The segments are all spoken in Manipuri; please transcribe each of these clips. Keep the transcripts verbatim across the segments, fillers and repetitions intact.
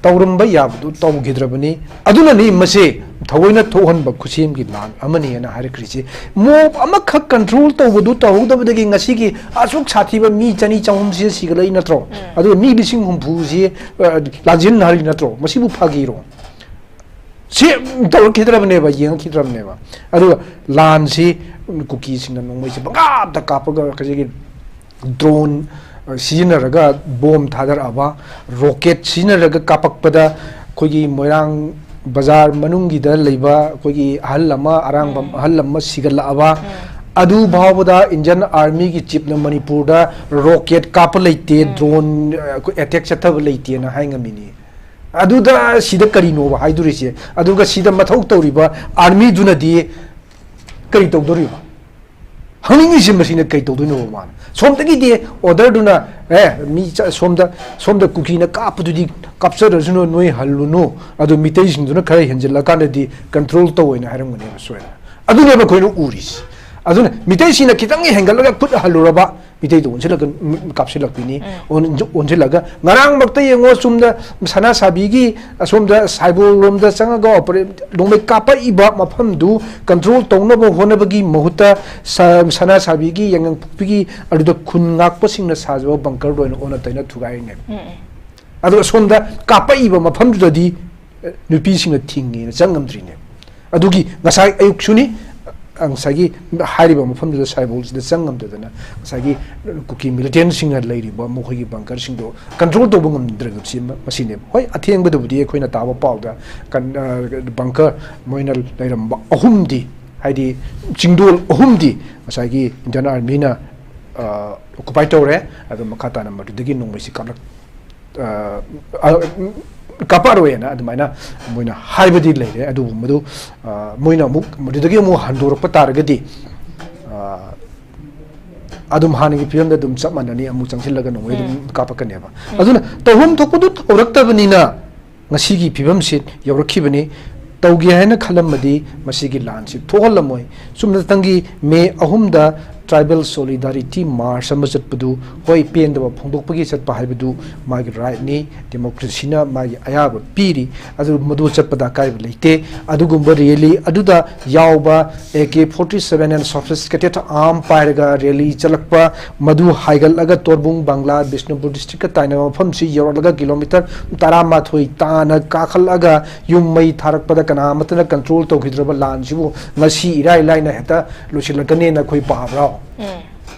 ꯇꯧꯔꯝꯕ ꯌꯥꯕꯗꯨ ꯇꯧꯈꯤꯗ꯭ꯔꯕꯅꯤ꯫ ꯑꯗꯨꯅꯅꯤ ꯃꯁꯤ ꯊꯑꯣꯏꯅ ꯊꯣꯛꯍꯟꯕ ꯈꯨꯠꯁꯦꯝꯒꯤ ꯂꯥꯟ ꯑꯃꯅꯤ ꯍꯥꯏꯅ ꯍꯥꯏꯔꯛꯈ꯭ꯔꯤꯁꯤ꯫ Mob ꯑꯃꯈꯛ control ꯇꯧꯕꯗꯨ ꯇꯧꯍꯧꯗꯕꯗꯒꯤ ꯉꯁꯤꯒꯤ ꯑꯁꯨꯛ ꯁꯥꯊꯤꯕ ꯃꯤ ꯆꯅꯤ ꯆꯍꯨꯝꯁꯤ ꯁꯤꯒꯠꯂꯛꯏ ꯅꯠꯇ꯭ꯔꯣ? ꯑꯗꯨꯒ ꯃꯤ ꯂꯤꯁꯤꯡ ꯍꯨꯝꯐꯨꯁꯤ, ꯑ, ꯂꯥꯟꯖꯦꯟꯅꯍꯜꯂꯤ ꯅꯠꯇ꯭ꯔꯣ? ꯃꯁꯤꯕꯨ ꯐꯥꯒꯤꯔꯣ? ꯁꯤ ꯇꯧꯔꯛꯈꯤꯗ꯭ꯔꯕꯅꯦꯕ, ꯌꯦꯡꯉꯛꯈꯤꯗ꯭ꯔꯕꯅꯦꯕ꯫ ꯑꯗꯨꯒ ꯂꯥꯟꯁꯤ ꯀꯨꯀꯤꯁꯤꯡꯅ ꯅꯣꯡꯃꯩꯁꯤ ꯄꯪꯀꯥꯞꯇ ꯀꯥꯞꯄꯒ ꯉꯁꯥꯏꯒꯤ drone, ꯑ, ꯁꯤꯖꯤꯟꯅꯔꯒ bomb ꯊꯥꯗꯔꯛꯑꯕ, rocket ꯁꯤꯖꯤꯟꯅꯔꯒ ꯀꯥꯞꯄꯛꯄꯗ ꯑꯩꯈꯣꯏꯒꯤ ꯃꯣꯏꯔꯥꯡ ꯕꯖꯥꯔ ꯃꯅꯨꯡꯒꯤꯗ ꯂꯩꯕ ꯑꯩꯈꯣꯏꯒꯤ ꯑꯍꯜ ꯑꯃ, ꯑꯔꯥꯡꯕꯝ ꯎꯝ꯫ ꯑꯍꯜ ꯑꯃ ꯁꯤꯒꯠꯂꯛꯑꯕ, ꯎꯝ꯫ ꯑꯗꯨ ꯐꯥꯎꯕꯗ Indian Army ꯒꯤ chief ꯅ ꯃꯅꯤꯄꯨꯔꯗ rocket ꯀꯥꯞꯄ ꯂꯩꯇꯦ, ꯎꯝ꯫ Drone, ꯑ, ꯑꯩꯈꯣꯏ attack ꯆꯠꯊꯕ ꯂꯩꯇꯦꯅ ꯍꯥꯏ ꯉꯝꯃꯤꯅꯤ꯫ ꯑꯗꯨꯗ ꯁꯤꯗ ꯀꯔꯤꯅꯣꯕ ꯍꯥꯏꯗꯣꯔꯤꯁꯦ? ꯑꯗꯨꯒ ꯁꯤꯗ ꯃꯊꯧ ꯇꯧꯔꯤꯕ army ꯗꯨꯅꯗꯤ ꯀꯔꯤ ꯇꯧꯗꯣꯔꯤꯕ? ꯍꯪꯅꯤꯡꯉꯤꯁꯦ ꯃꯁꯤꯅ ꯀꯩ ꯇꯧꯗꯣꯏꯅꯣꯕ ꯃꯥꯅ? ꯁꯣꯝꯗꯒꯤꯗꯤ order ꯗꯨꯅ, "ꯑꯦ, ꯃꯤ ꯆ-, ꯁꯣꯝꯗ, ꯁꯣꯝꯗ ꯀꯨꯀꯤꯅ ꯀꯥꯞꯄꯗꯨꯗꯤ ꯀꯥꯞꯆꯔꯁꯅꯨ, ꯅꯣꯏ ꯍꯜꯂꯨꯅꯨ, ꯑꯗꯨ ꯃꯤꯇꯩꯁꯤꯡꯗꯨꯅ ꯈꯔ ꯍꯦꯟꯖꯤꯜꯂꯀꯥꯟꯗꯗꯤ control ꯇꯧꯋꯦꯅ" ꯍꯥꯏꯔꯝꯒꯅꯦꯕ ꯁꯣꯏꯗꯅ꯫ ꯑꯗꯨꯅꯦꯕ ꯑꯩꯈꯣꯏꯅ ꯎꯔꯤꯁꯦ꯫ ꯑꯗꯨꯅ ꯃꯤꯇꯩꯁꯤꯡꯅ ꯈꯤꯇꯪ ꯍꯦꯟꯒꯠꯂꯒ ꯈꯨꯠ ꯍꯜꯂꯨꯔꯕ, ꯃꯤꯇꯩꯗ ꯑꯣꯟꯁꯤꯜꯂꯛꯀ-, ꯀꯥꯞꯁꯤꯜꯂꯛꯄꯤꯅꯤ꯫ ꯎꯝ꯫ ꯑꯣꯟ-, ꯑꯣꯟꯁꯤꯜꯂꯒ ꯉꯔꯥꯡꯃꯛꯇ ꯌꯦꯡꯉꯣ, ꯆꯨꯝꯅ ꯁꯅꯥ ꯁꯥꯕꯤꯒꯤ ꯑꯁꯣꯝꯗ ꯁꯥꯏꯕꯣꯜ ꯂꯣꯝꯗ ꯆꯪꯉꯒ ꯑꯣꯄꯔꯦ-, ꯅꯣꯡꯃꯩ ꯀꯥꯞꯄꯛꯏꯕ ꯃꯐꯝꯗꯨ control ꯇꯧꯅꯕ ꯍꯣꯠꯅꯕꯒꯤ ꯃꯍꯨꯠꯇ ꯁ-, ꯁꯅꯥ ꯁꯥꯕꯤꯒꯤ, ꯌꯥꯏꯉꯪꯄꯣꯛꯄꯤꯒꯤ ꯑꯗꯨꯗ ꯈꯨꯟ ꯉꯥꯛꯄꯁꯤꯡꯅ ꯁꯥꯖꯕ bunker ꯗ ꯑꯣꯏꯅ ꯑꯣꯟꯅ ꯇꯩꯅ ꯊꯨꯒꯥꯏꯔꯤꯅꯦꯕ꯫ ꯎꯝ, ꯎꯝ꯫ ꯑꯗꯨꯒ ꯁꯣꯝꯗ ꯀꯥꯞꯄꯛꯏꯕ ꯃꯐꯝꯗꯨꯗꯗꯤ, ꯑ, ꯅꯨꯄꯤꯁꯤꯡꯅ ꯊꯤꯡꯉꯦꯅ ꯆꯪ ꯉꯝꯗ꯭ꯔꯤꯅꯦꯕ꯫ ꯑꯗꯨꯒꯤ ꯉꯁꯥꯏ ꯑꯌꯨꯛꯁꯨꯅꯤ, ꯑ, ꯉꯁꯥꯏꯒꯤ ꯍꯥꯏꯔꯤꯕ ꯃꯐꯝꯗꯨꯗ ꯁꯥꯏꯕꯣꯜꯁꯤꯗ ꯆꯪ ꯉꯝꯗꯗꯅ ꯉꯁꯥꯏꯒꯤ ꯀꯨꯀꯤ militant ꯁꯤꯡꯅ ꯂꯩꯔꯤꯕ ꯃꯈꯣꯏꯒꯤ bunker ꯁꯤꯡꯗꯣ control ꯇꯧꯕ ꯉꯝꯗ꯭ꯔꯒꯁꯤ ꯃ-, ꯃꯁꯤꯅꯦꯕ꯫ ꯍꯣꯏ, ꯑꯊꯦꯡꯕꯗꯕꯨꯗꯤ ꯑꯩꯈꯣꯏꯅ ꯇꯥꯕ ꯄꯥꯎꯗ ꯀꯟ-, ꯑ, bunker ꯃꯣꯏꯅ ꯂꯩꯔꯝꯕ ꯑꯍꯨꯝꯗꯤ, ꯍꯥꯏꯗꯤ ꯆꯤꯡꯗꯣꯜ ꯑꯍꯨꯝꯗꯤ ꯉꯁꯥꯏꯒꯤ Indian Army ꯅ, ꯑ, occupy ꯇꯧꯔꯦ꯫ ꯑꯗꯨ ꯃꯈꯥ ꯇꯥꯅ ꯃꯗꯨꯗꯒꯤ ꯅꯣꯡꯃꯩꯁꯤ ꯀꯥꯞꯂꯛ-, ꯑ, ꯑ, ꯀꯥꯞꯄꯛꯑꯔꯣꯏꯅ ꯑꯗꯨꯃꯥꯏꯅ ꯃꯣꯏꯅ ꯍꯥꯏꯕꯗꯤ ꯂꯩꯔꯦ꯫ ꯑꯗꯨꯕꯨ ꯃꯗꯨ, ꯑ, ꯃꯣꯏꯅ ꯑꯃꯨꯛ ꯃꯗꯨꯗꯒꯤ ꯑꯃꯨꯛ ꯍꯟꯗꯣꯔꯛꯄ ꯇꯥꯔꯒꯗꯤ, ꯑ, ꯑꯗꯨꯝ ꯍꯥꯟꯅꯒꯤ ꯐꯤꯕꯝꯗ ꯑꯗꯨꯝ ꯆꯞ ꯃꯥꯟꯅꯅꯤ, ꯑꯃꯨꯛ ꯆꯪꯁꯤꯜꯂꯒ ꯅꯣꯡꯃꯩ ꯑꯗꯨꯝ ꯎꯝ꯫ ꯀꯥꯞꯄꯛꯀꯅꯦꯕ꯫ ꯎꯝ꯫ ꯑꯗꯨꯅ ꯇꯧꯐꯝ ꯊꯣꯛꯄꯗꯨ ꯇꯧꯔꯛꯇꯕꯅꯤꯅ ꯉꯁꯤꯒꯤ ꯐꯤꯕꯝꯁꯤ ꯌꯧꯔꯛꯈꯤꯕꯅꯤ꯫ ꯇꯧꯒꯦ ꯍꯥꯏꯅ ꯈꯜꯂꯝꯃꯗꯤ ꯃꯁꯤꯒꯤ ꯂꯥꯟꯁꯤ ꯊꯣꯛꯍꯜꯂꯝꯃꯣꯏ꯫ ꯆꯨꯝꯅꯇꯪꯒꯤ ꯃꯦ ꯑꯍꯨꯝꯗ Tribal Solidarity March ꯑꯃ ꯆꯠꯄꯗꯨ, ꯍꯣꯏ, ꯄꯦꯟꯗꯕ ꯐꯣꯡꯗꯣꯛꯄꯒꯤ ꯆꯠꯄ ꯍꯥꯏꯕꯗꯨ ꯃꯥꯒꯤ rightꯅꯤ, democracyꯅ ꯃꯥꯒꯤ ꯑꯌꯥꯕ ꯄꯤꯔꯤ꯫ ꯑꯗꯨ ꯃꯗꯨ ꯆꯠꯄꯗ ꯑꯀꯥꯏꯕ ꯂꯩꯇꯦ꯫ ꯑꯗꯨꯒꯨꯝꯕ rally ꯑꯗꯨꯗ ꯌꯥꯎꯕ AK forty seven and sophisticated arm ꯄꯥꯏꯔꯒ rally ꯆꯠꯂꯛꯄ, ꯃꯗꯨ ꯍꯥꯏꯒꯠꯂꯒ ꯇꯣꯔꯕꯨꯡ, ꯕꯪꯒ꯭ꯂꯥ, ꯕꯤꯁꯅꯨꯄꯨꯔ districtꯀ ꯇꯥꯏꯅꯕ ꯃꯐꯝꯁꯤ ꯌꯧꯔꯛꯂꯒ kilometre ꯇꯔꯥꯃꯥꯊꯣꯏ ꯇꯥꯅ ꯀꯥꯈꯠꯂꯒ ꯌꯨꯝ ꯃꯩ ꯊꯥꯔꯛꯄꯗ ꯀꯅꯥ ꯑꯃꯠꯇꯅ control ꯇꯧꯈꯤꯗ꯭ꯔꯕ ꯂꯥꯟꯁꯤꯕꯨ ꯉꯁꯤ ꯏꯔꯥꯏ ꯂꯥꯏꯅ ꯍꯦꯛꯇ ꯂꯣꯏꯁꯤꯜꯂꯛꯀꯅꯦꯅ ꯑꯩꯈꯣꯏ ꯄꯥꯕ꯭ꯔꯣ?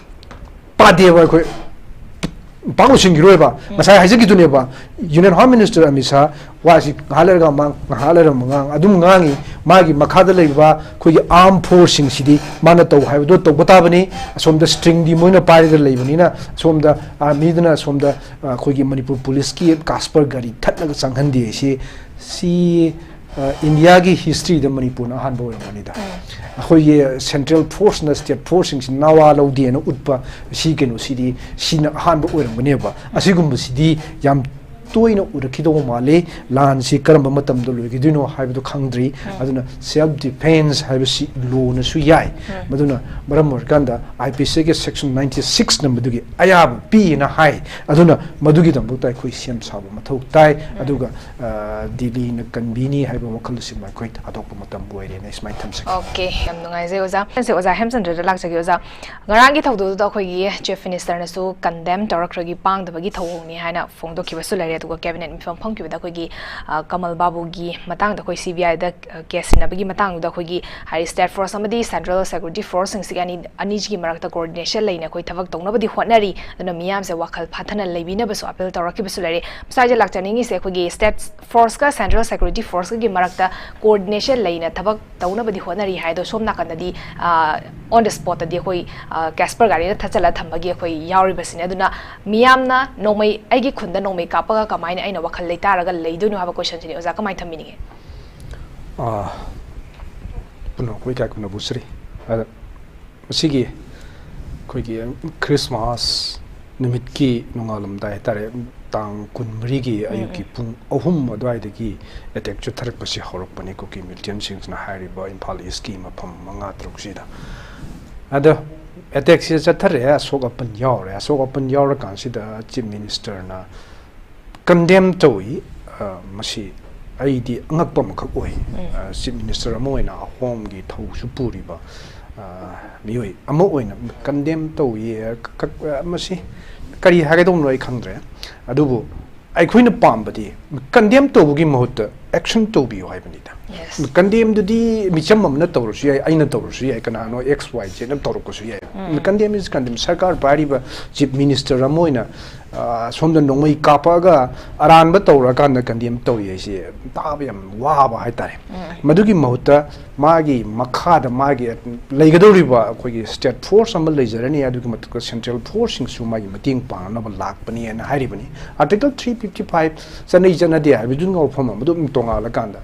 ꯄꯥꯗꯦꯕ ꯑꯩꯈꯣꯏ꯫ ꯄꯥꯛ ꯂꯣꯏꯁꯤꯟꯈꯤꯔꯣꯏꯕ꯫ ꯉꯁꯥꯏ ꯍꯥꯏꯖꯈꯤꯗꯨꯅꯦꯕ, Union Home Minister Amit Shah ꯋꯥꯁꯤ ꯉꯥꯏꯍꯥꯛ ꯂꯩꯔꯒ ꯃꯥꯡ, ꯉꯥꯏꯍꯥꯛ ꯂꯩꯔꯒ ꯃꯉꯥꯡ ꯑꯗꯨꯝ ꯉꯥꯡꯉꯤ꯫ ꯃꯥꯒꯤ ꯃꯈꯥꯗ ꯂꯩꯕ ꯑꯩꯈꯣꯏꯒꯤ armed forceꯁꯤꯡꯁꯤꯗꯤ ꯃꯥꯅ ꯇꯧ ꯍꯥꯏꯕꯗꯣ ꯇꯧꯕ ꯇꯥꯕꯅꯤ꯫ ꯑꯁꯣꯝꯗ stringꯗꯤ ꯃꯣꯏꯅ ꯄꯥꯏꯔꯒ ꯂꯩꯕꯅꯤꯅ, ꯑꯁꯣꯝꯗ armyꯗꯨꯅ ꯑꯁꯣꯝꯗ, ꯑ, ꯑꯩꯈꯣꯏꯒꯤ ꯃꯅꯤꯄꯨꯔ policeꯀꯤ Casper ꯒꯥꯔꯤ ꯊꯠꯂꯒ ꯆꯪꯍꯟꯗꯦ꯫ ꯁꯤ, ꯁꯤ, ꯑ, Indiaꯒꯤ historyꯗ ꯃꯅꯤꯄꯨꯔꯅ ꯑꯍꯥꯟꯕ ꯑꯣꯏꯔꯝꯒꯅꯤꯗ꯫ ꯑꯩꯈꯣꯏꯒꯤ central forceꯅ state forceꯁꯤꯡꯁꯤ ꯅꯋꯥ ꯂꯧꯗꯦꯅ ꯎꯠꯄ ꯁꯤ ꯀꯩꯅꯣꯁꯤꯗꯤ, ꯁꯤꯅ ꯑꯍꯥꯟꯕ ꯑꯣꯏꯔꯝꯒꯅꯦꯕ꯫ ꯑꯁꯤꯒꯨꯝꯕꯁꯤꯗꯤ ꯌꯥꯝ ꯇꯣꯏꯅ ꯎꯔꯛꯈꯤꯗꯧꯕ ꯃꯥꯜꯂꯤ꯫ ꯂꯥꯟꯁꯤ ꯀꯔꯝꯕ ꯃꯇꯝꯗ ꯂꯣꯏꯈꯤꯗꯣꯏꯅꯣ ꯍꯥꯏꯕꯗꯨ ꯈꯪꯗ꯭ꯔꯤ꯫ ꯑꯗꯨꯅ self defence ꯍꯥꯏꯕꯁꯤ lawꯅꯁꯨ ꯌꯥꯏ꯫ ꯃꯗꯨꯅ ꯃꯔꯝ ꯑꯣꯏꯔꯀꯥꯟꯗ IPCꯒꯤ section ninety sixꯅ ꯃꯗꯨꯒꯤ ꯑꯌꯥꯕ ꯄꯤꯅ ꯍꯥꯏ꯫ ꯑꯗꯨꯅ ꯃꯗꯨꯒꯤꯗꯃꯛꯇ ꯑꯩꯈꯣꯏ ꯁꯦꯝ ꯁꯥꯕ ꯃꯊꯧ ꯇꯥꯏ꯫ ꯑꯗꯨꯒ, ꯑ, ꯗꯤꯜꯂꯤꯅ ꯀꯟꯕꯤꯅꯤ ꯍꯥꯏꯕ ꯋꯥꯈꯜ ꯑꯁꯤꯃ ꯑꯩꯈꯣꯏ ꯊꯥꯗꯣꯛꯄ ꯃꯇꯝ ꯑꯣꯏꯔꯦꯅ ꯑꯩ ꯁꯨꯃꯥꯏꯅ ꯊꯝꯖꯒꯦ꯫ Okay, ꯌꯥꯝ ꯅꯨꯡꯉꯥꯏꯖꯩ ꯑꯣꯖꯥ꯫ ꯑꯩꯁꯦ ꯑꯣꯖꯥ ꯍꯦꯝꯆꯟꯗ꯭ꯔꯗ ꯂꯥꯛꯆꯒꯦ꯫ ꯑꯣꯖꯥ, ꯉꯔꯥꯡꯒꯤ ꯊꯧꯗꯣꯛꯇꯨꯗ ꯑꯩꯈꯣꯏꯒꯤ Chief Ministerꯅꯁꯨ condemn ꯇꯧꯔꯛꯈ꯭ꯔꯒꯤ ꯄꯥꯡꯗꯕꯒꯤ ꯊꯧꯑꯣꯡꯅꯤ ꯍꯥꯏꯅ ꯐꯣꯡꯗꯣꯛꯈꯤꯕꯁꯨ ꯂꯩꯔꯦ꯫ ꯑꯗꯨꯒ cabinet ꯃꯤꯐꯝ ꯐꯝꯈꯤꯕꯗ ꯑꯩꯈꯣꯏꯒꯤ, ꯑ, ꯀꯃꯜ ꯕꯥꯕꯨꯒꯤ ꯃꯇꯥꯡꯗ ꯑꯩꯈꯣꯏ CBIꯗ, ꯑ, case ꯁꯤꯟꯅꯕꯒꯤ ꯃꯇꯥꯡꯗꯨꯗ ꯑꯩꯈꯣꯏꯒꯤ ꯍꯥꯏꯗꯤ state force ꯑꯃꯗꯤ central security forceꯁꯤꯡꯁꯤꯒꯤ ꯑꯅꯤ, ꯑꯅꯤꯁꯤꯒꯤ ꯃꯔꯛꯇ coordination ꯂꯩꯅ ꯑꯩꯈꯣꯏ ꯊꯕꯛ ꯇꯧꯅꯕꯗꯤ ꯍꯣꯠꯅꯔꯤ꯫ ꯑꯗꯨꯅ ꯃꯤꯌꯥꯝꯁꯦ ꯋꯥꯈꯜ ꯐꯥꯊꯅ ꯂꯩꯕꯤꯅꯕꯁꯨ appeal ꯇꯧꯔꯛꯈꯤꯕꯁꯨ ꯂꯩꯔꯦ꯫ ꯃꯁꯥꯏꯁꯦ ꯂꯥꯛꯆꯅꯤꯡꯉꯤꯁꯦ ꯑꯩꯈꯣꯏꯒꯤ state forceꯀ central security forceꯀꯒꯤ ꯃꯔꯛꯇ coordination ꯂꯩꯅ ꯊꯕꯛ ꯇꯧꯅꯕꯗꯤ ꯍꯣꯠꯅꯔꯤ ꯍꯥꯏ꯫ ꯑꯗꯣ ꯁꯣꯝ ꯅꯥꯀꯟꯗꯗꯤ, ꯑ, on the spotꯇꯗꯤ ꯑꯩꯈꯣꯏ, ꯑ, Casper ꯒꯥꯔꯤꯗ ꯊꯠꯆꯜꯂ ꯊꯝꯕꯒꯤ ꯑꯩꯈꯣꯏ ꯌꯥꯎꯔꯤꯕꯁꯤꯅꯦ꯫ ꯑꯗꯨꯅ ꯃꯤꯌꯥꯝꯅ ꯅꯣꯡꯃꯩ, ꯑꯩꯒꯤ ꯈꯨꯟꯗ ꯅꯣꯡꯃꯩ ꯀꯥꯞꯄꯒ ꯀꯃꯥꯏꯅ ꯑꯩꯅ ꯋꯥꯈꯜ ꯂꯩꯇꯥꯔꯒ ꯂꯩꯗꯣꯏꯅꯣ ꯍꯥꯏꯕ questionꯁꯤꯅꯤ꯫ ꯑꯣꯖꯥ, ꯀꯃꯥꯏꯅ ꯊꯝꯕꯤꯅꯤꯡꯉꯤ? ꯑ, ꯄꯨꯝꯅꯃꯛꯄꯨ ꯏꯀꯥꯏ ꯈꯨꯝꯅꯕ ꯎꯠꯆꯔꯤ꯫ ꯑꯗ ꯃꯁꯤꯒꯤ ꯑꯩꯈꯣꯏꯒꯤ Christmas ꯅꯨꯃꯤꯠꯀꯤ ꯅꯣꯡꯉꯥꯜꯂꯝꯗꯥꯏ ꯍꯥꯏꯇꯥꯔꯦ, ꯇꯥꯡ ꯀꯨꯟꯃꯔꯤꯒꯤ ꯑꯌꯨꯛꯀꯤ ꯄꯨꯡ ꯑꯍꯨꯝ ꯑꯗꯨꯋꯥꯏꯗꯒꯤ attack ꯆꯠꯊꯔꯛꯄꯁꯤ ꯍꯧꯔꯛꯄꯅꯤ ꯀꯨꯀꯤ militantꯁꯤꯡꯁꯤꯅ ꯍꯥꯏꯔꯤꯕ ꯏꯝꯐꯥꯜ Eastꯀꯤ ꯃꯐꯝ ꯃꯉꯥ ꯇꯔꯨꯛꯁꯤꯗ꯫ ꯑꯗ ꯑꯦꯇꯦꯛꯁꯦ ꯆꯠꯊꯔꯦ, ꯑꯁꯣꯛ ꯑꯄꯟ ꯌꯥꯎꯔꯦ꯫ ꯑꯁꯣꯛ ꯑꯄꯟ ꯌꯥꯎꯔꯀꯥꯟꯁꯤꯗ ꯆꯤꯐ ꯃꯤꯅꯤꯁꯇꯔꯅ ꯀꯟꯗꯦꯝ ꯇꯧꯏ꯫ ꯑ, ꯃꯁꯤ ꯑꯩꯗꯤ ꯑꯉꯛꯄ ꯑꯃꯈꯛ ꯑꯣꯏ꯫ ꯆꯤꯐ ꯃꯤꯅꯤꯁꯇꯔ ꯑꯃ ꯑꯣꯏꯅ ꯑꯍꯣꯝꯒꯤ ꯊꯧꯁꯨ ꯄꯨꯔꯤꯕ, ꯑ, ꯃꯤꯑꯣꯏ ꯑꯃ ꯑꯣꯏꯅ ꯀꯟꯗꯦꯝ ꯇꯧꯏ꯫ ꯀꯛ-, ꯀꯛ-, ꯃꯁꯤ ꯀꯔꯤ ꯍꯥꯏꯒꯗꯧꯅꯣ ꯑꯩ ꯈꯪꯗ꯭ꯔꯦ꯫ ꯑꯗꯨꯕꯨ ꯑꯩꯈꯣꯏꯅ ꯄꯥꯝꯕꯗꯤ ꯀꯟꯗꯦꯝ ꯇꯧꯕꯒꯤ ꯃꯍꯨꯠꯇ ꯑꯦꯛꯁꯟ ꯇꯧꯕꯤꯌꯨ ꯍꯥꯏꯕꯅꯤꯗ꯫ ꯀꯟꯗꯦꯝꯗꯨꯗꯤ ꯃꯤꯆꯝ ꯑꯃꯅ ꯇꯧꯔꯁꯨ ꯌꯥꯏ, ꯑꯩꯅ ꯇꯧꯔꯁꯨ ꯌꯥꯏ, ꯀꯅꯥꯅꯣ ꯑꯦꯛꯁ ꯋꯥꯏ ꯖꯦꯠꯅ ꯇꯧꯔꯛꯄꯁꯨ ꯌꯥꯏ꯫ ꯀꯟꯗꯦꯝ ꯏꯁ ꯀꯟꯗꯦꯝ꯫ ꯁꯔꯀꯥꯔ ꯄꯥꯏꯔꯤꯕ ꯆꯤꯐ ꯃꯤꯅꯤꯁꯇꯔ ꯑꯃ ꯑꯣꯏꯅ, ꯑ, ꯁꯣꯝꯗ ꯅꯣꯡꯃꯩ ꯀꯥꯞꯄꯛꯑꯒ ꯑꯔꯥꯟꯕ ꯇꯧꯔꯀꯥꯟꯗ ꯀꯟꯗꯦꯝ ꯇꯧꯏ ꯍꯥꯏꯁꯦ ꯇꯥꯕ ꯌꯥꯝ ꯋꯥꯕ ꯍꯥꯏꯇꯥꯔꯦ꯫ ꯃꯗꯨꯒꯤ ꯃꯍꯨꯠꯇ ꯃꯥꯒꯤ ꯃꯈꯥꯗ ꯃꯥꯒꯤ ꯂꯩꯒꯗꯧꯔꯤꯕ ꯑꯩꯈꯣꯏꯒꯤ ꯁ꯭ꯇꯦꯠ ꯐꯣꯔꯁ ꯑꯃ ꯂꯩꯖꯔꯅꯤ, ꯑꯗꯨꯒꯤ ꯃꯊꯛꯇ ꯁꯦꯟꯇ꯭ꯔꯦꯜ ꯐꯣꯔꯁꯁꯤꯡꯁꯨ ꯃꯥꯒꯤ ꯃꯇꯦꯡ ꯄꯥꯡꯅꯕ ꯂꯥꯛꯄꯅꯤ ꯍꯥꯏꯅ ꯍꯥꯏꯔꯤꯕꯅꯤ꯫ ꯑꯥꯔꯇꯤꯀꯜ ꯊ꯭ꯔꯤ ꯐꯤꯐꯇꯤ ꯐꯥꯏꯚ ꯆꯠꯅꯩ ꯆꯠꯅꯗꯦ ꯍꯥꯏꯕꯗꯨꯒꯤ ꯋꯥꯐꯝ ꯑꯃꯗꯨ ꯑꯗꯨꯝ ꯇꯣꯉꯥꯜꯂꯀꯥꯟꯗ,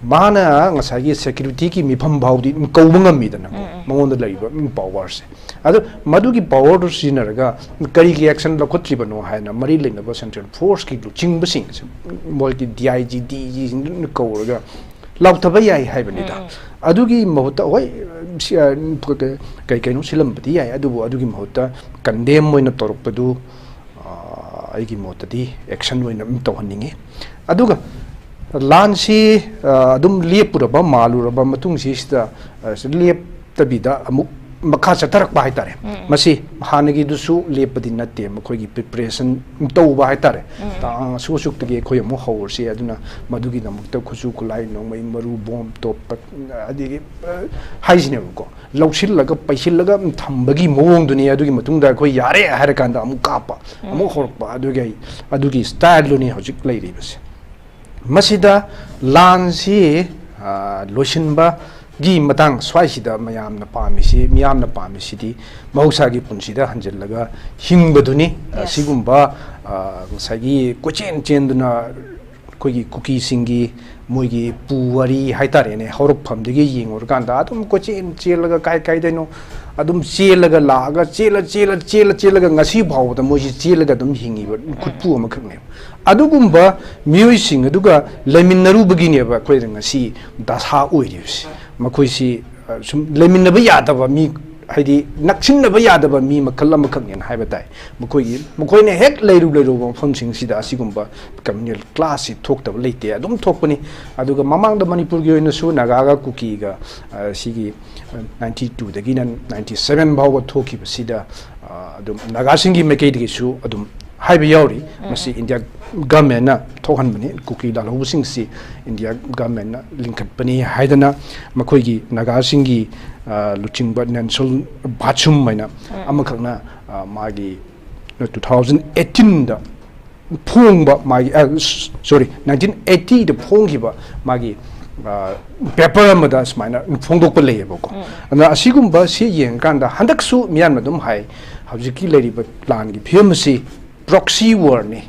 ꯃꯥꯅ ꯉꯁꯥꯏꯒꯤ ꯁꯦꯀ꯭ꯌꯨꯔꯤꯇꯤꯒꯤ ꯃꯤꯐꯝ ꯐꯥꯎꯗꯤ ꯑꯗꯨꯝ ꯀꯧꯕ ꯉꯝꯃꯤꯗꯅꯀꯣ, ꯃꯉꯣꯟꯗ ꯂꯩꯔꯤꯕ ꯄꯥꯋꯔꯁꯦ꯫ ꯑꯗꯣ ꯃꯗꯨꯒꯤ ꯄꯥꯋꯔꯗꯨ ꯁꯤꯖꯤꯟꯅꯔꯒ ꯀꯔꯤꯒꯤ ꯑꯦꯛꯁꯟ ꯂꯧꯈꯠꯇ꯭ꯔꯤꯕꯅꯣ ꯍꯥꯏꯅ ꯃꯔꯤ ꯂꯩꯅꯕ ꯁꯦꯟꯇ꯭ꯔꯦꯜ ꯐꯣꯔꯁꯀꯤ ꯂꯨꯆꯤꯡꯕꯁꯤꯡꯁꯦ, ꯃꯣꯏꯒꯤ D I G, D E ꯖꯤꯁꯤꯡꯗꯨꯅ ꯀꯧꯔꯒ ꯂꯥꯎꯊꯕ ꯌꯥꯏ ꯍꯥꯏꯕꯅꯤꯗ꯫ ꯑꯗꯨꯒꯤ ꯃꯍꯨꯠꯇ, ꯍꯣꯏ, ꯁꯤ, ꯑ, ꯀ-, ꯀ-, ꯀꯩ ꯀꯩꯅꯣ ꯁꯤꯜꯂꯝꯕꯗꯤ ꯌꯥꯏ, ꯑꯗꯨꯕꯨ ꯑꯗꯨꯒꯤ ꯃꯍꯨꯠꯇ ꯀꯟꯗꯦꯝ ꯑꯣꯏꯅ ꯇꯧꯔꯛꯄꯗꯨ, ꯑ, ꯑꯩꯒꯤ ꯃꯣꯠꯇꯗꯤ ꯑꯦꯛꯁꯟ ꯑꯣꯏꯅ ꯑꯗꯨꯝ ꯇꯧꯍꯟꯅꯤꯡꯉꯤ꯫ ꯑꯗꯨꯒ ꯂꯥꯟꯁꯤ, ꯑ, ꯑꯗꯨꯝ ꯂꯦꯞꯄꯨꯔꯕ ꯃꯥꯜꯂꯨꯔꯕ ꯃꯇꯨꯡꯁꯤꯗ, ꯑ, ꯂꯦꯞꯇꯕꯤꯗ ꯑꯃꯨꯛ ꯃꯈꯥ ꯆꯠꯊꯔꯛꯄ ꯍꯥꯏꯇꯥꯔꯦ꯫ ꯃꯁꯤ ꯍꯥꯟꯅꯒꯤꯗꯨꯁꯨ ꯂꯦꯞꯄꯗꯤ ꯅꯠꯇꯦ, ꯃꯈꯣꯏꯒꯤ ꯄ꯭ꯔꯤꯄꯦꯔꯦꯁꯟ ꯇꯧꯕ ꯍꯥꯏꯇꯥꯔꯦ꯫ ꯇꯥꯡ ꯑꯁꯨꯛ ꯑꯁꯨꯛꯇꯒꯤ ꯑꯩꯈꯣꯏ ꯑꯃꯨꯛ ꯍꯧꯔꯁꯤ, ꯑꯗꯨꯅ ꯃꯗꯨꯒꯤꯗꯃꯛꯇ ꯈꯨꯠꯁꯨ ꯈꯨꯠꯂꯥꯏ, ꯅꯣꯡꯃꯩ ꯃꯔꯨ, ꯕꯣꯝ, ꯇꯣꯞ, ꯑꯗꯒꯤ, ꯑ, ꯍꯥꯏꯁꯤꯅꯦꯕꯀꯣ, ꯂꯧꯁꯤꯜꯂꯒ ꯄꯩꯁꯤꯜꯂꯒ ꯊꯝꯕꯒꯤ ꯃꯑꯣꯡꯗꯨꯅꯤ꯫ ꯑꯗꯨꯒꯤ ꯃꯇꯨꯡꯗ ꯑꯩꯈꯣꯏ ꯌꯥꯔꯦ ꯍꯥꯏꯔꯀꯥꯟꯗ ꯑꯃꯨꯛ ꯀꯥꯞꯄ, ꯑꯃꯨꯛ ꯍꯧꯔꯛꯄ, ꯑꯗꯨꯒꯤ ꯑꯩ ꯑꯗꯨꯒꯤ ꯁ꯭ꯇꯥꯏꯜꯗꯨꯅꯤ ꯍꯧꯖꯤꯛ ꯂꯩꯔꯤꯕꯁꯦ꯫ ꯃꯁꯤꯗ ꯂꯥꯟꯁꯤ, ꯑ, ꯂꯣꯏꯁꯤꯟꯕꯒꯤ ꯃꯇꯥꯡ ꯁ꯭ꯋꯥꯏꯁꯤꯗ ꯃꯌꯥꯝꯅ ꯄꯥꯝꯃꯤꯁꯤ, ꯃꯤꯌꯥꯝꯅ ꯄꯥꯝꯃꯤꯁꯤꯗꯤ ꯃꯍꯧꯁꯥꯒꯤ ꯄꯨꯟꯁꯤꯗ ꯍꯟꯖꯤꯜꯂꯒ ꯍꯤꯡꯕꯗꯨꯅꯤ꯫ ꯑ, ꯁꯤꯒꯨꯝꯕ, ꯑ, ꯉꯁꯥꯏꯒꯤ ꯀꯣꯏꯆꯦꯟ ꯆꯦꯟꯗꯨꯅ ꯑꯩꯈꯣꯏꯒꯤ ꯀꯨꯀꯤꯁꯤꯡꯒꯤ ꯃꯣꯏꯒꯤ ꯄꯨꯋꯥꯔꯤ ꯍꯥꯏꯇꯥꯔꯦꯅꯦ, ꯍꯧꯔꯛꯐꯝꯗꯒꯤ ꯌꯦꯡꯉꯨꯔꯀꯥꯟꯗ ꯑꯗꯨꯝ ꯀꯣꯏꯆꯦꯟ ꯆꯦꯜꯂꯒ ꯀꯥꯏ ꯀꯥꯏꯗꯩꯅꯣ ꯑꯗꯨꯝ ꯆꯦꯜꯂꯒ ꯂꯥꯛꯑꯒ, ꯆꯦꯜꯂ, ꯆꯦꯜꯂ, ꯆꯦꯜꯂ, ꯆꯦꯜꯂꯒ ꯉꯁꯤ ꯐꯥꯎꯕꯗ ꯃꯣꯏꯁꯤ ꯆꯦꯜꯂꯒ ꯑꯗꯨꯝ ꯍꯤꯡꯉꯤꯕ ꯈꯨꯠꯄꯨ ꯑꯃꯈꯛꯅꯦꯕ꯫ ꯑꯗꯨꯒꯨꯝꯕ ꯃꯤꯑꯣꯏꯁꯤꯡ ꯑꯗꯨꯒ ꯂꯩꯃꯤꯟꯅꯔꯨꯕꯒꯤꯅꯦꯕ ꯑꯩꯈꯣꯏꯗ ꯉꯁꯤ ꯗꯁꯥ ꯑꯣꯏꯔꯤꯕꯁꯤ꯫ ꯃꯈꯣꯏꯁꯤ, ꯑ, ꯁꯨꯝ ꯂꯩꯃꯤꯟꯅꯕ ꯌꯥꯗꯕ ꯃꯤ ꯍꯥꯏꯗꯤ ꯅꯛꯁꯤꯟꯅꯕ ꯌꯥꯗꯕ ꯃꯤ ꯃꯈꯜ ꯑꯃꯈꯛꯅꯦꯅ ꯍꯥꯏꯕ ꯇꯥꯏ꯫ ꯃꯈꯣꯏꯒꯤ ꯃꯈꯣꯏꯅ ꯍꯦꯛ ꯂꯩꯔꯨ ꯂꯩꯔꯨꯕ ꯃꯐꯝꯁꯤꯡꯁꯤꯗ ꯑꯁꯤꯒꯨꯝꯕ ꯀꯝꯃ꯭ꯌꯨꯅꯦꯜ ꯀ꯭ꯂꯥꯁꯁꯤ ꯊꯣꯛꯇꯕ ꯂꯩꯇꯦ, ꯑꯗꯨꯝ ꯊꯣꯛꯄꯅꯤ꯫ ꯑꯗꯨꯒ ꯃꯃꯥꯡꯗ ꯃꯅꯤꯄꯨꯔꯒꯤ ꯑꯣꯏꯅꯁꯨ ꯅꯥꯒꯥꯒ ꯀꯨꯀꯤꯒ, ꯑ, ꯁꯤꯒꯤ, ꯑ, ꯅꯥꯏꯟꯇꯤ ꯇꯨꯗꯒꯤꯅ ꯅꯥꯏꯟꯇꯤ ꯁꯕꯦꯟ ꯐꯥꯎꯕ ꯊꯣꯛꯈꯤꯕꯁꯤꯗ, ꯑ, ꯑꯗꯨꯝ ꯅꯥꯒꯥꯁꯤꯡꯒꯤ ꯃꯥꯏꯀꯩꯗꯒꯤꯁꯨ ꯑꯗꯨꯝ ꯍꯥꯏꯕ ꯌꯥꯎꯔꯤ꯫ ꯃꯁꯤ ꯏꯟꯗꯤꯌꯥ ꯒꯃꯦꯟꯅ ꯊꯣꯛꯍꯟꯕꯅꯤ, ꯀꯨꯀꯤ ꯂꯥꯜꯍꯧꯕꯁꯤꯡꯁꯤ ꯏꯟꯗꯤꯌꯥ ꯒꯃꯦꯟꯅ ꯂꯤꯡꯈꯠꯄꯅꯤ ꯍꯥꯏꯗꯅ ꯃꯈꯣꯏꯒꯤ ꯅꯥꯒꯥꯁꯤꯡꯒꯤ, ꯑ, ꯂꯨꯆꯤꯡꯕ ꯅꯦꯟꯁꯜ ꯕꯥꯆꯨꯝ ꯍꯥꯏꯅ ꯑꯃꯈꯛꯅ, ꯑ, ꯃꯥꯒꯤ ꯇꯨ ꯊꯥꯎꯖꯟ ꯑꯩꯠꯇꯤꯟꯗ ꯐꯣꯡꯕ ꯃꯥꯒꯤ, ꯑ, ꯁꯣꯔꯤ, ꯅꯥꯏꯟꯇꯤꯟ ꯑꯩꯠꯇꯤꯗ ꯐꯣꯡꯈꯤꯕ ꯃꯥꯒꯤ, ꯑ, ꯄꯦꯄꯔ ꯑꯃꯗ ꯁꯨꯃꯥꯏꯅ ꯐꯣꯡꯗꯣꯛꯄ ꯂꯩꯌꯦꯕꯀꯣ꯫ ꯑꯗꯨꯅ ꯑꯁꯤꯒꯨꯝꯕ ꯁꯤ ꯌꯦꯡꯉꯀꯥꯟꯗ ꯍꯟꯗꯛꯁꯨ ꯃꯤꯌꯥꯝꯅ ꯑꯗꯨꯝ ꯍꯥꯏ, ꯍꯧꯖꯤꯛꯀꯤ ꯂꯩꯔꯤꯕ ꯂꯥꯟꯒꯤ ꯐꯤꯕꯝ ꯑꯁꯤ ꯄ꯭ꯔꯣꯛꯁꯤ ꯋꯥꯔꯅꯤ꯫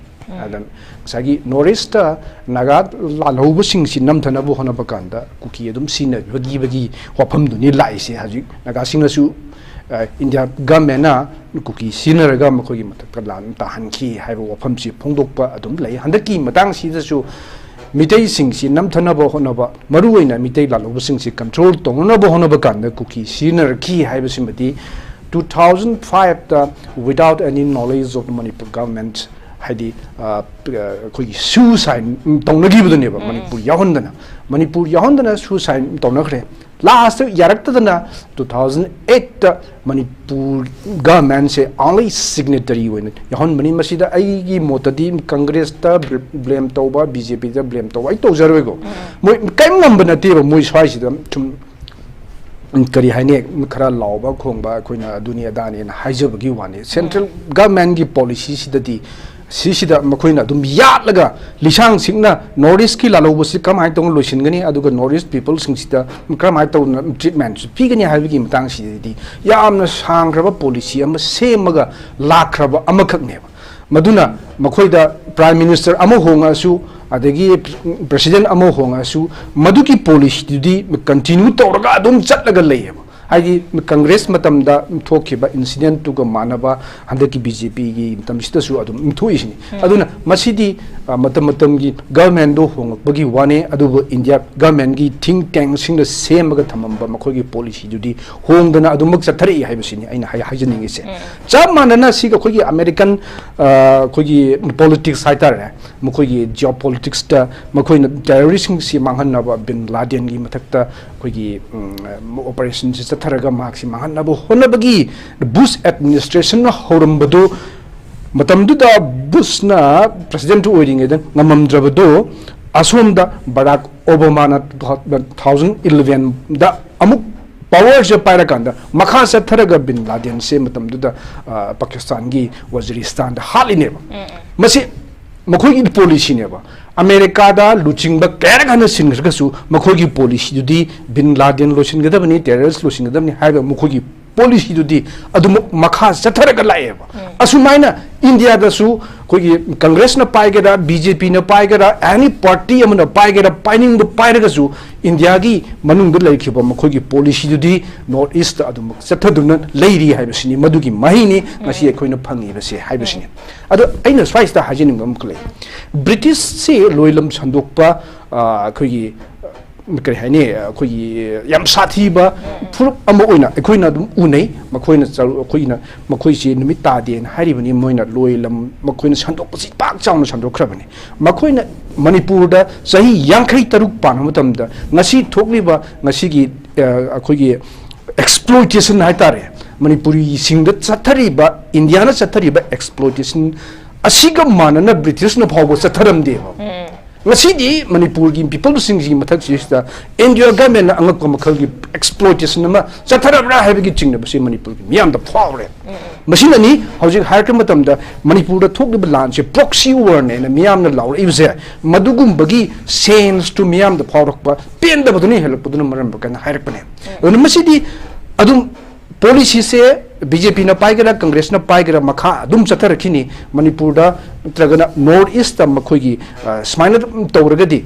ꯑꯗ ꯉꯁꯥꯏꯒꯤ ꯅꯣꯔꯠ ꯏꯁꯇ ꯅꯥꯒꯥ ꯂꯥꯜꯍꯧꯕꯁꯤꯡꯁꯤ ꯅꯝꯊꯅꯕ ꯍꯣꯠꯅꯕ ꯀꯥꯟꯗ ꯀꯨꯀꯤ ꯑꯗꯨꯝ ꯁꯤꯖꯤꯟꯅꯕꯒꯤ ꯋꯥꯐꯝꯗꯨꯅꯤ ꯂꯥꯛꯏꯁꯦ꯫ ꯍꯧꯖꯤꯛ ꯅꯥꯒꯥꯁꯤꯡꯅꯁꯨ, ꯑ, ꯏꯟꯗꯤꯌꯥ ꯒꯃꯦꯟꯅ ꯀꯨꯀꯤ ꯁꯤꯖꯤꯟꯅꯔꯒ ꯃꯈꯣꯏꯒꯤ ꯃꯊꯛꯇ ꯂꯥꯟ ꯇꯥꯍꯟꯈꯤ ꯍꯥꯏꯕ ꯋꯥꯐꯝꯁꯤ ꯐꯣꯡꯗꯣꯛꯄ ꯑꯗꯨꯝ ꯂꯩ꯫ ꯍꯟꯗꯛꯀꯤ ꯃꯇꯥꯡꯁꯤꯗꯁꯨ ꯃꯤꯇꯩꯁꯤꯡꯁꯤ ꯅꯝꯊꯅꯕ ꯍꯣꯠꯅꯕ, ꯃꯔꯨꯑꯣꯏꯅ ꯃꯤꯇꯩ ꯂꯥꯜꯍꯧꯕꯁꯤꯡꯁꯤ ꯀꯟꯇ꯭ꯔꯣꯜ ꯇꯧꯅꯅꯕ ꯍꯣꯠꯅꯕ ꯀꯥꯟꯗ ꯀꯨꯀꯤ ꯁꯤꯖꯤꯟꯅꯔꯛꯈꯤ ꯍꯥꯏꯕꯁꯤꯃꯗꯤ two thousand fiveꯇ without any knowledge of the Manipur government, ꯍꯥꯏꯗꯤ, ꯑ, ꯑꯩꯈꯣꯏꯒꯤ suicide ꯇꯧꯅꯈꯤꯕꯗꯨꯅꯦꯕ꯫ ꯃꯅꯤꯄꯨꯔ ꯌꯥꯎꯍꯟꯗꯅ, ꯃꯅꯤꯄꯨꯔ ꯌꯥꯎꯍꯟꯗꯅ suicide ꯇꯧꯅꯈ꯭ꯔꯦ꯫ ꯂꯥꯁꯇ ꯌꯥꯔꯛꯇꯗꯅ two thousand eightꯇ ꯃꯅꯤꯄꯨꯔ ꯒꯃꯦꯟꯁꯦ only signatory ꯑꯣꯏꯅ ꯌꯥꯎꯍꯟꯕꯅꯤ꯫ ꯃꯁꯤꯗ ꯑꯩꯒꯤ ꯃꯣꯠꯇꯗꯤ ꯀꯪꯒ꯭ꯔꯦꯁꯇ ꯕ꯭ꯂꯦꯝ ꯇꯧꯕ, ꯕꯤ ꯖꯦ ꯄꯤꯗ ꯕ꯭ꯂꯦꯝ ꯇꯧꯕ ꯑꯩ ꯇꯧꯖꯔꯣꯏꯀꯣ꯫ ꯃꯣꯏ ꯀꯔꯤꯝ ꯉꯝꯕ ꯅꯠꯇꯦꯕ꯫ ꯃꯣꯏ ꯁ꯭ꯋꯥꯏꯁꯤꯗ ꯁꯨꯝ, ꯎꯝ, ꯀꯔꯤ ꯍꯥꯏꯅꯤ, ꯈꯔ ꯂꯥꯎꯕ ꯈꯣꯡꯕ, ꯑꯩꯈꯣꯏꯅ ꯑꯗꯨꯅꯤ ꯑꯗꯥꯅꯤꯅ ꯍꯥꯏꯖꯕꯒꯤ ꯋꯥꯅꯤ꯫ ꯁꯦꯟꯇ꯭ꯔꯦꯜ ꯒꯃꯦꯟꯒꯤ ꯄꯣꯂꯤꯁꯤꯁꯤꯗꯗꯤ ꯁꯤꯁꯤꯗ ꯃꯈꯣꯏꯅ ꯑꯗꯨꯝ ꯌꯥꯠꯂꯒ ꯂꯤꯁꯥꯡ ꯁꯤꯡꯅ ꯅꯣꯔꯠ ꯏꯁꯀꯤ ꯂꯥꯜꯍꯧꯕꯁꯤ ꯀꯔꯝꯍꯥꯏꯅ ꯇꯧꯅ ꯂꯣꯏꯁꯤꯟꯒꯅꯤ, ꯑꯗꯨꯒ ꯅꯣꯔꯠ ꯏꯁ ꯄꯤꯄꯜꯁꯤꯡꯁꯤꯗ ꯀꯔꯝꯍꯥꯏꯅ ꯇꯧꯅ ꯇ꯭ꯔꯤꯠꯃꯦꯟꯁꯨ ꯄꯤꯒꯅꯤ ꯍꯥꯏꯕꯒꯤ ꯃꯇꯥꯡꯁꯤꯗꯗꯤ ꯌꯥꯝꯅ ꯁꯥꯡꯈ꯭ꯔꯕ ꯄꯣꯂꯤꯁꯤ ꯑꯃ ꯁꯦꯝꯃꯒ ꯂꯥꯛꯈ꯭ꯔꯕ ꯑꯃꯈꯛꯅꯦꯕ꯫ ꯃꯗꯨꯅ ꯃꯈꯣꯏꯗ ꯄ꯭ꯔꯥꯏꯝ ꯃꯤꯅꯤꯁꯇꯔ ꯑꯃ ꯍꯣꯡꯉꯛꯑꯁꯨ, ꯑꯗꯒꯤ ꯄ꯭ꯔꯁꯤꯗꯦꯟ ꯑꯃ ꯍꯣꯡꯉꯛꯑꯁꯨ, ꯃꯗꯨꯒꯤ ꯄꯣꯂꯤꯁꯤꯗꯨꯗꯤ ꯀꯟꯇꯤꯅ꯭ꯌꯨ ꯇꯧꯔꯒ ꯑꯗꯨꯝ ꯆꯠꯂꯒ ꯂꯩꯌꯦꯕ꯫ ꯍꯥꯏꯗꯤ ꯀꯪꯒ꯭ꯔꯦꯁ ꯃꯇꯝꯗ ꯊꯣꯛꯈꯤꯕ ꯏꯟꯁꯤꯗꯦꯟꯠꯇꯨꯒ ꯃꯥꯟꯅꯕ ꯍꯟꯗꯛꯀꯤ ꯕꯤ ꯖꯦ ꯄꯤꯒꯤ ꯃꯇꯝꯁꯤꯗꯁꯨ ꯑꯗꯨꯝ ꯊꯣꯛꯏꯁꯤꯅꯤ꯫ ꯑꯗꯨꯅ ꯃꯁꯤꯗꯤ ꯑ, ꯃꯇꯝ ꯃꯇꯝꯒꯤ ꯒꯚꯔꯟꯃꯦꯟꯗꯣ ꯍꯣꯡꯂꯛꯄꯒꯤ ꯋꯥꯅꯦ, ꯑꯗꯨꯕꯨ ꯏꯟꯗꯤꯌꯥ ꯒꯚꯔꯟꯃꯦꯟꯒꯤ ꯊꯤꯡ ꯇꯦꯡꯁꯤꯡꯅ ꯁꯦꯝꯃꯒ ꯊꯝꯃꯝꯕ ꯃꯈꯣꯏꯒꯤ ꯄꯣꯂꯤꯁꯤꯗꯨꯗꯤ ꯍꯣꯡꯗꯅ ꯑꯗꯨꯃꯛ ꯆꯠꯊꯔꯛꯏ ꯍꯥꯏꯕꯁꯤꯅꯤ ꯑꯩꯅ ꯍꯥꯏ-, ꯍꯥꯏꯖꯅꯤꯡꯉꯤꯁꯦ꯫ ꯆꯞ ꯃꯥꯟꯅꯅ ꯁꯤꯒ ꯑꯩꯈꯣꯏꯒꯤ ꯑꯃꯦꯔꯤꯀꯟ, ꯑ, ꯑꯩꯈꯣꯏꯒꯤ ꯄꯣꯂꯤꯇꯤꯛꯁ ꯍꯥꯏꯇꯥꯔꯦ, ꯃꯈꯣꯏꯒꯤ ꯖꯤꯑꯣ ꯄꯣꯂꯤꯇꯤꯛꯁꯇ ꯃꯈꯣꯏꯅ ꯇꯦꯔꯣꯔꯤꯁꯁꯤꯡꯁꯤ ꯃꯥꯡꯍꯟꯅꯕ, ꯕꯤꯟ ꯂꯥꯗꯦꯟꯒꯤ ꯃꯊꯛꯇ ꯑꯩꯈꯣꯏꯒꯤ, ꯎꯝ, ꯑꯣꯄꯔꯦꯁꯟꯁꯤ ꯆꯠꯊꯔꯒ ꯃꯍꯥꯛꯁꯤ ꯃꯥꯡꯍꯟꯅꯕ ꯍꯣꯠꯅꯕꯒꯤ ꯕꯨꯁ ꯑꯦꯗꯃꯤꯅꯤꯁꯇ꯭ꯔꯦꯁꯟꯅ ꯍꯧꯔꯝꯕꯗꯨ, ꯃꯇꯝꯗꯨꯗ ꯕꯨꯁꯅ ꯄ꯭ꯔꯁꯤꯗꯦꯟꯠ ꯑꯣꯏꯔꯤꯉꯩꯗ ꯉꯝꯃꯝꯗ꯭ꯔꯕꯗꯨ, ꯑꯁꯣꯝꯗ ꯕꯔꯥꯛ ꯑꯣꯕꯥꯃꯥꯅ ꯇꯨ ꯊꯥꯎꯖꯟ ꯏꯂꯚꯦꯟꯗ ꯑꯃꯨꯛ ꯄꯋꯔꯁꯦ ꯄꯥꯏꯔꯀꯥꯟꯗ ꯃꯈꯥ ꯆꯠꯊꯔꯒ ꯕꯤꯟ ꯂꯥꯗꯦꯟꯁꯦ ꯃꯇꯝꯗꯨꯗ, ꯑ, ꯄꯥꯀꯤꯁꯇꯥꯟꯒꯤ ꯋꯥꯖꯤꯔꯤꯁꯇꯥꯟꯗ ꯍꯥꯠꯂꯤꯅꯦꯕ꯫ ꯃꯁꯤ ꯃꯈꯣꯏꯒꯤ ꯄꯣꯂꯤꯁꯤꯅꯦꯕ꯫ ꯑꯃꯦꯔꯤꯀꯥꯗ ꯂꯨꯆꯤꯡꯕ ꯀꯌꯥꯔꯛ ꯍꯟꯅ ꯁꯤꯟꯈ꯭ꯔꯒꯁꯨ ꯃꯈꯣꯏꯒꯤ ꯄꯣꯂꯤꯁꯤꯗꯨꯗꯤ ꯕꯤꯟ ꯂꯥꯗꯦꯟ ꯂꯣꯏꯁꯤꯟꯒꯗꯕꯅꯤ, ꯇꯦꯔꯣꯔꯤꯁ ꯂꯣꯏꯁꯤꯟꯒꯗꯕꯅꯤ ꯍꯥꯏꯕ ꯃꯈꯣꯏꯒꯤ ꯄꯣꯂꯤꯁꯤꯗꯨꯗꯤ ꯑꯗꯨꯃꯛ ꯃꯈꯥ ꯆꯠꯊꯔꯒ ꯂꯥꯛꯑꯦꯕ꯫ ꯑꯁꯨꯃꯥꯏꯅ ꯏꯟꯗꯤꯌꯥꯗꯁꯨ ꯑꯩꯈꯣꯏꯒꯤ ꯀꯪꯒ꯭ꯔꯦꯁꯅ ꯄꯥꯏꯒꯦꯔꯥ, ꯕꯤ ꯖꯦ ꯄꯤꯅ ꯄꯥꯏꯒꯦꯔꯥ, ꯑꯦꯅꯤ ꯄꯥꯔꯇꯤ ꯑꯃꯅ ꯄꯥꯏꯒꯦꯔꯥ, ꯄꯥꯏꯅꯤꯡꯕ ꯄꯥꯏꯔꯒꯁꯨ ꯏꯟꯗꯤꯌꯥꯒꯤ ꯃꯅꯨꯡꯗ ꯂꯩꯈꯤꯕ ꯃꯈꯣꯏꯒꯤ ꯄꯣꯂꯤꯁꯤꯗꯨꯗꯤ ꯅꯣꯔꯠ ꯏꯁꯇ ꯑꯗꯨꯃꯛ ꯆꯠꯊꯗꯨꯅ ꯂꯩꯔꯤ ꯍꯥꯏꯕꯁꯤꯅꯤ, ꯃꯗꯨꯒꯤ ꯃꯍꯩꯅꯤ ꯉꯁꯤ ꯑꯩꯈꯣꯏꯅ ꯐꯪꯉꯤꯕꯁꯦ ꯍꯥꯏꯕꯁꯤꯅꯤ꯫ ꯑꯗꯣ ꯑꯩꯅ ꯁ꯭ꯋꯥꯏꯁꯤꯗ ꯍꯥꯏꯖꯅꯤꯡꯕ ꯑꯃꯈꯛ ꯂꯩ꯫ ꯕ꯭ꯔꯤꯇꯤꯁꯁꯤ ꯂꯣꯏꯂꯝ ꯁꯟꯗꯣꯛꯄ, ꯑ, ꯑꯩꯈꯣꯏꯒꯤ, ꯀꯔꯤ ꯍꯥꯏꯅꯤ, ꯑꯩꯈꯣꯏꯒꯤ ꯌꯥꯝ ꯁꯥꯊꯤꯕ ꯐꯨꯔꯨꯞ ꯑꯃ ꯑꯣꯏꯅ ꯑꯩꯈꯣꯏꯅ ꯑꯗꯨꯝ ꯎꯅꯩ꯫ ꯃꯈꯣꯏꯅ ꯆꯔꯨ-, ꯑꯩꯈꯣꯏꯅ ꯃꯈꯣꯏꯁꯤ ꯅꯨꯃꯤꯠ ꯇꯥꯗꯦꯅ ꯍꯥꯏꯔꯤꯕꯅꯤ꯫ ꯃꯣꯏꯅ ꯂꯣꯏꯂꯝ ꯃꯈꯣꯏꯅ ꯁꯟꯗꯣꯛꯄꯁꯤ ꯄꯥꯛ ꯆꯥꯎꯅ ꯁꯟꯗꯣꯛꯈ꯭ꯔꯕꯅꯤ꯫ ꯃꯈꯣꯏꯅ ꯃꯅꯤꯄꯨꯔꯗ ꯆꯍꯤ ꯌꯥꯡꯈꯩ ꯇꯔꯨꯛ ꯄꯥꯟꯕ ꯃꯇꯝꯗ ꯉꯁꯤ ꯊꯣꯛꯂꯤꯕ ꯉꯁꯤꯒꯤ, ꯑ, ꯑꯩꯈꯣꯏꯒꯤ ꯑꯦꯛꯁꯄ꯭ꯂꯣꯏꯇꯦꯁꯟ ꯍꯥꯏꯇꯥꯔꯦ, ꯃꯅꯤꯄꯨꯔꯤꯁꯤꯡꯗ ꯆꯠꯊꯔꯤꯕ, ꯏꯟꯗꯤꯌꯥꯅ ꯆꯠꯊꯔꯤꯕ ꯑꯦꯛꯁꯄ꯭ꯂꯣꯏꯇꯦꯁꯟ ꯑꯁꯤꯒ ꯃꯥꯟꯅꯅ ꯕ꯭ꯔꯤꯇꯤꯁꯅ ꯐꯥꯎꯕ ꯆꯠꯊꯔꯝꯗꯦꯕ꯫ ꯉꯁꯤꯗꯤ ꯃꯅꯤꯄꯨꯔꯒꯤ ꯄꯤꯄꯜꯁꯤꯡꯒꯤ ꯃꯊꯛꯁꯤꯗ ꯏꯟꯗꯤꯌꯥ ꯒꯚꯔꯟꯃꯦꯟꯅ ꯑꯉꯛꯄ ꯃꯈꯜꯒꯤ ꯑꯦꯛꯁꯄ꯭ꯂꯣꯏꯇꯦꯁꯟ ꯑꯃ ꯆꯠꯊꯔꯕ꯭ꯔꯥ ꯍꯥꯏꯕꯒꯤ ꯆꯤꯡꯅꯕꯁꯤ ꯃꯅꯤꯄꯨꯔꯒꯤ ꯃꯤꯌꯥꯝꯗ ꯐꯥꯎꯔꯦ꯫ ꯃꯁꯤꯅꯅꯤ ꯍꯧꯖꯤꯛ ꯍꯥꯏꯔꯛꯄ ꯃꯇꯝꯗ ꯃꯅꯤꯄꯨꯔꯗ ꯊꯣꯛꯂꯤꯕ ꯂꯥꯟꯁꯦ ꯄ꯭ꯔꯣꯛꯁꯤ ꯋꯥꯔꯅꯦꯅ ꯃꯤꯌꯥꯝꯅ ꯂꯥꯎꯔꯛꯏꯕꯁꯦ꯫ ꯃꯗꯨꯒꯨꯝꯕꯒꯤ ꯁꯦꯟꯁꯇꯨ ꯃꯤꯌꯥꯝꯗ ꯐꯥꯎꯔꯛꯄ, ꯄꯦꯟꯗꯕꯗꯨꯅ ꯍꯦꯜꯂꯛꯄꯗꯨꯅ ꯃꯔꯝ ꯑꯣꯏꯔꯀꯥꯟꯗ ꯍꯥꯏꯔꯛꯄꯅꯦ꯫ ꯑꯗꯨꯅ ꯃꯁꯤꯗꯤ ꯑꯗꯨꯝ ꯄꯣꯂꯤꯁꯤꯁꯦ ꯕꯤ ꯖꯦ ꯄꯤꯅ ꯄꯥꯏꯒꯦꯔꯥ, ꯀꯪꯒ꯭ꯔꯦꯁꯅ ꯄꯥꯏꯒꯦꯔꯥ, ꯃꯈꯥ ꯑꯗꯨꯝ ꯆꯠꯊꯔꯛꯈꯤꯅꯤ꯫ ꯃꯅꯤꯄꯨꯔꯗ ꯅꯠꯇ꯭ꯔꯒꯅ ꯅꯣꯔꯠ ꯏꯁꯇ ꯃꯈꯣꯏꯒꯤ, ꯑ, ꯁꯨꯃꯥꯏꯅ ꯑꯗꯨꯝ ꯇꯧꯔꯒꯗꯤ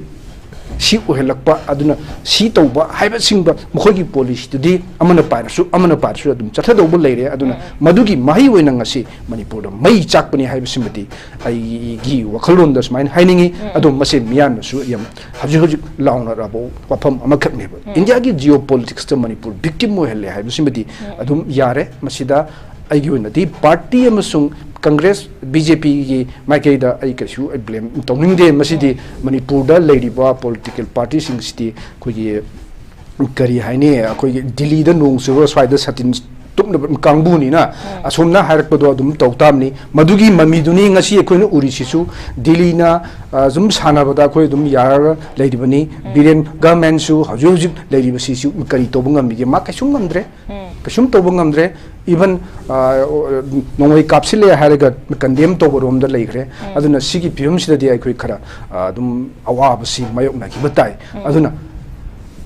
ꯁꯤ ꯑꯣꯏꯍꯜꯂꯛꯄ, ꯑꯗꯨꯅ ꯁꯤ ꯇꯧꯕ ꯍꯥꯏꯕꯁꯤꯡꯕ ꯃꯈꯣꯏꯒꯤ ꯄꯣꯂꯤꯁꯤꯗꯨꯗꯤ ꯑꯃꯅ ꯄꯥꯏꯔꯁꯨ ꯑꯃꯅ ꯄꯥꯏꯔꯁꯨ ꯑꯗꯨꯝ ꯆꯠꯊꯗꯧꯕ ꯂꯩꯔꯦ꯫ ꯑꯗꯨꯅ ꯃꯗꯨꯒꯤ ꯃꯍꯩ ꯑꯣꯏꯅ ꯉꯁꯤ ꯃꯅꯤꯄꯨꯔꯗ ꯃꯩ ꯆꯥꯛꯄꯅꯤ ꯍꯥꯏꯕꯁꯤꯃꯗꯤ ꯑꯩꯒꯤ ꯋꯥꯈꯜꯂꯣꯟꯗ ꯁꯨꯃꯥꯏꯅ ꯍꯥꯏꯅꯤꯡꯉꯤ꯫ ꯑꯗꯣ ꯃꯁꯤ ꯃꯤꯌꯥꯝꯅꯁꯨ ꯌꯥꯝ ꯍꯧꯖꯤꯛ ꯍꯧꯖꯤꯛ ꯂꯥꯎꯅꯔꯕ ꯋꯥꯐꯝ ꯑꯃꯈꯛꯅꯦꯕ꯫ ꯏꯟꯗꯤꯌꯥꯒꯤ ꯖꯤꯑꯣ ꯄꯣꯂꯤꯇꯤꯛꯁꯇ ꯃꯅꯤꯄꯨꯔ ꯚꯤꯛꯇꯤꯝ ꯑꯣꯏꯍꯜꯂꯦ ꯍꯥꯏꯕꯁꯤꯃꯗꯤ ꯑꯗꯨꯝ ꯌꯥꯔꯦ꯫ ꯃꯁꯤꯗ ꯑꯩꯒꯤ ꯑꯣꯏꯅꯗꯤ ꯄꯥꯔꯇꯤ ꯑꯃꯁꯨꯡ ꯀꯪꯒ꯭ꯔꯦꯁ, ꯕꯤ ꯖꯦ ꯄꯤꯒꯤ ꯃꯥꯏꯀꯩꯗ ꯑꯩ ꯀꯩꯁꯨ ꯑꯩ ꯕ꯭ꯂꯦꯝ ꯇꯧꯅꯤꯡꯗꯦ꯫ ꯃꯁꯤꯗꯤ ꯃꯅꯤꯄꯨꯔꯗ ꯂꯩꯔꯤꯕ ꯄꯣꯂꯤꯇꯤꯀꯦꯜ ꯄꯥꯔꯇꯤꯁꯤꯡꯁꯤꯗꯤ ꯑꯩꯈꯣꯏꯒꯤ, ꯀꯔꯤ ꯍꯥꯏꯅꯤ, ꯑꯩꯈꯣꯏꯒꯤ ꯗꯤꯜꯂꯤꯗ ꯅꯣꯡ ꯆꯨꯔ ꯁ꯭ꯋꯥꯏꯗ ꯁꯥꯇꯤꯟ ꯇꯨꯞꯅꯕ ꯀꯥꯡꯕꯨꯅꯤꯅ ꯑꯁꯣꯝꯅ ꯍꯥꯏꯔꯛꯄꯗꯣ ꯑꯗꯨꯝ ꯇꯧ ꯇꯥꯕꯅꯤ꯫ ꯃꯗꯨꯒꯤ ꯃꯃꯤꯗꯨꯅꯤ ꯉꯁꯤ ꯑꯩꯈꯣꯏꯅ ꯎꯔꯤꯁꯤꯁꯨ꯫ ꯗꯤꯜꯂꯤꯅ, ꯑ, ꯁꯨꯝ ꯁꯥꯟꯅꯕꯗ ꯑꯩꯈꯣꯏ ꯑꯗꯨꯝ ꯌꯥꯔꯒ ꯂꯩꯔꯤꯕꯅꯤ꯫ ꯕꯤꯔꯦꯟ ꯒꯚꯔꯟꯃꯦꯟꯁꯨ ꯍꯧꯖꯤꯛ ꯍꯧꯖꯤꯛ ꯂꯩꯔꯤꯕꯁꯤꯁꯨ ꯀꯔꯤ ꯇꯧꯕ ꯉꯝꯃꯤꯒꯦ? ꯃꯥ ꯀꯩꯁꯨꯝ ꯉꯝꯗ꯭ꯔꯦ꯫ ꯀꯩꯁꯨꯝ ꯇꯧꯕ ꯉꯝꯗ꯭ꯔꯦ꯫ ꯏꯚꯟ, ꯑ, ꯅꯣꯡꯃꯩ ꯀꯥꯞꯁꯤꯜꯂꯦ ꯍꯥꯏꯔꯒ ꯀꯟꯗꯦꯝ ꯇꯧꯕꯔꯣꯝꯗ ꯂꯩꯈ꯭ꯔꯦ꯫ ꯑꯗꯨꯅ ꯁꯤꯒꯤ ꯐꯤꯕꯝꯁꯤꯗꯗꯤ ꯑꯩꯈꯣꯏ ꯈꯔ, ꯑ, ꯑꯗꯨꯝ ꯑꯋꯥꯕꯁꯤ ꯃꯥꯌꯣꯛꯅꯈꯤꯕ ꯇꯥꯏ꯫ ꯑꯗꯨꯅ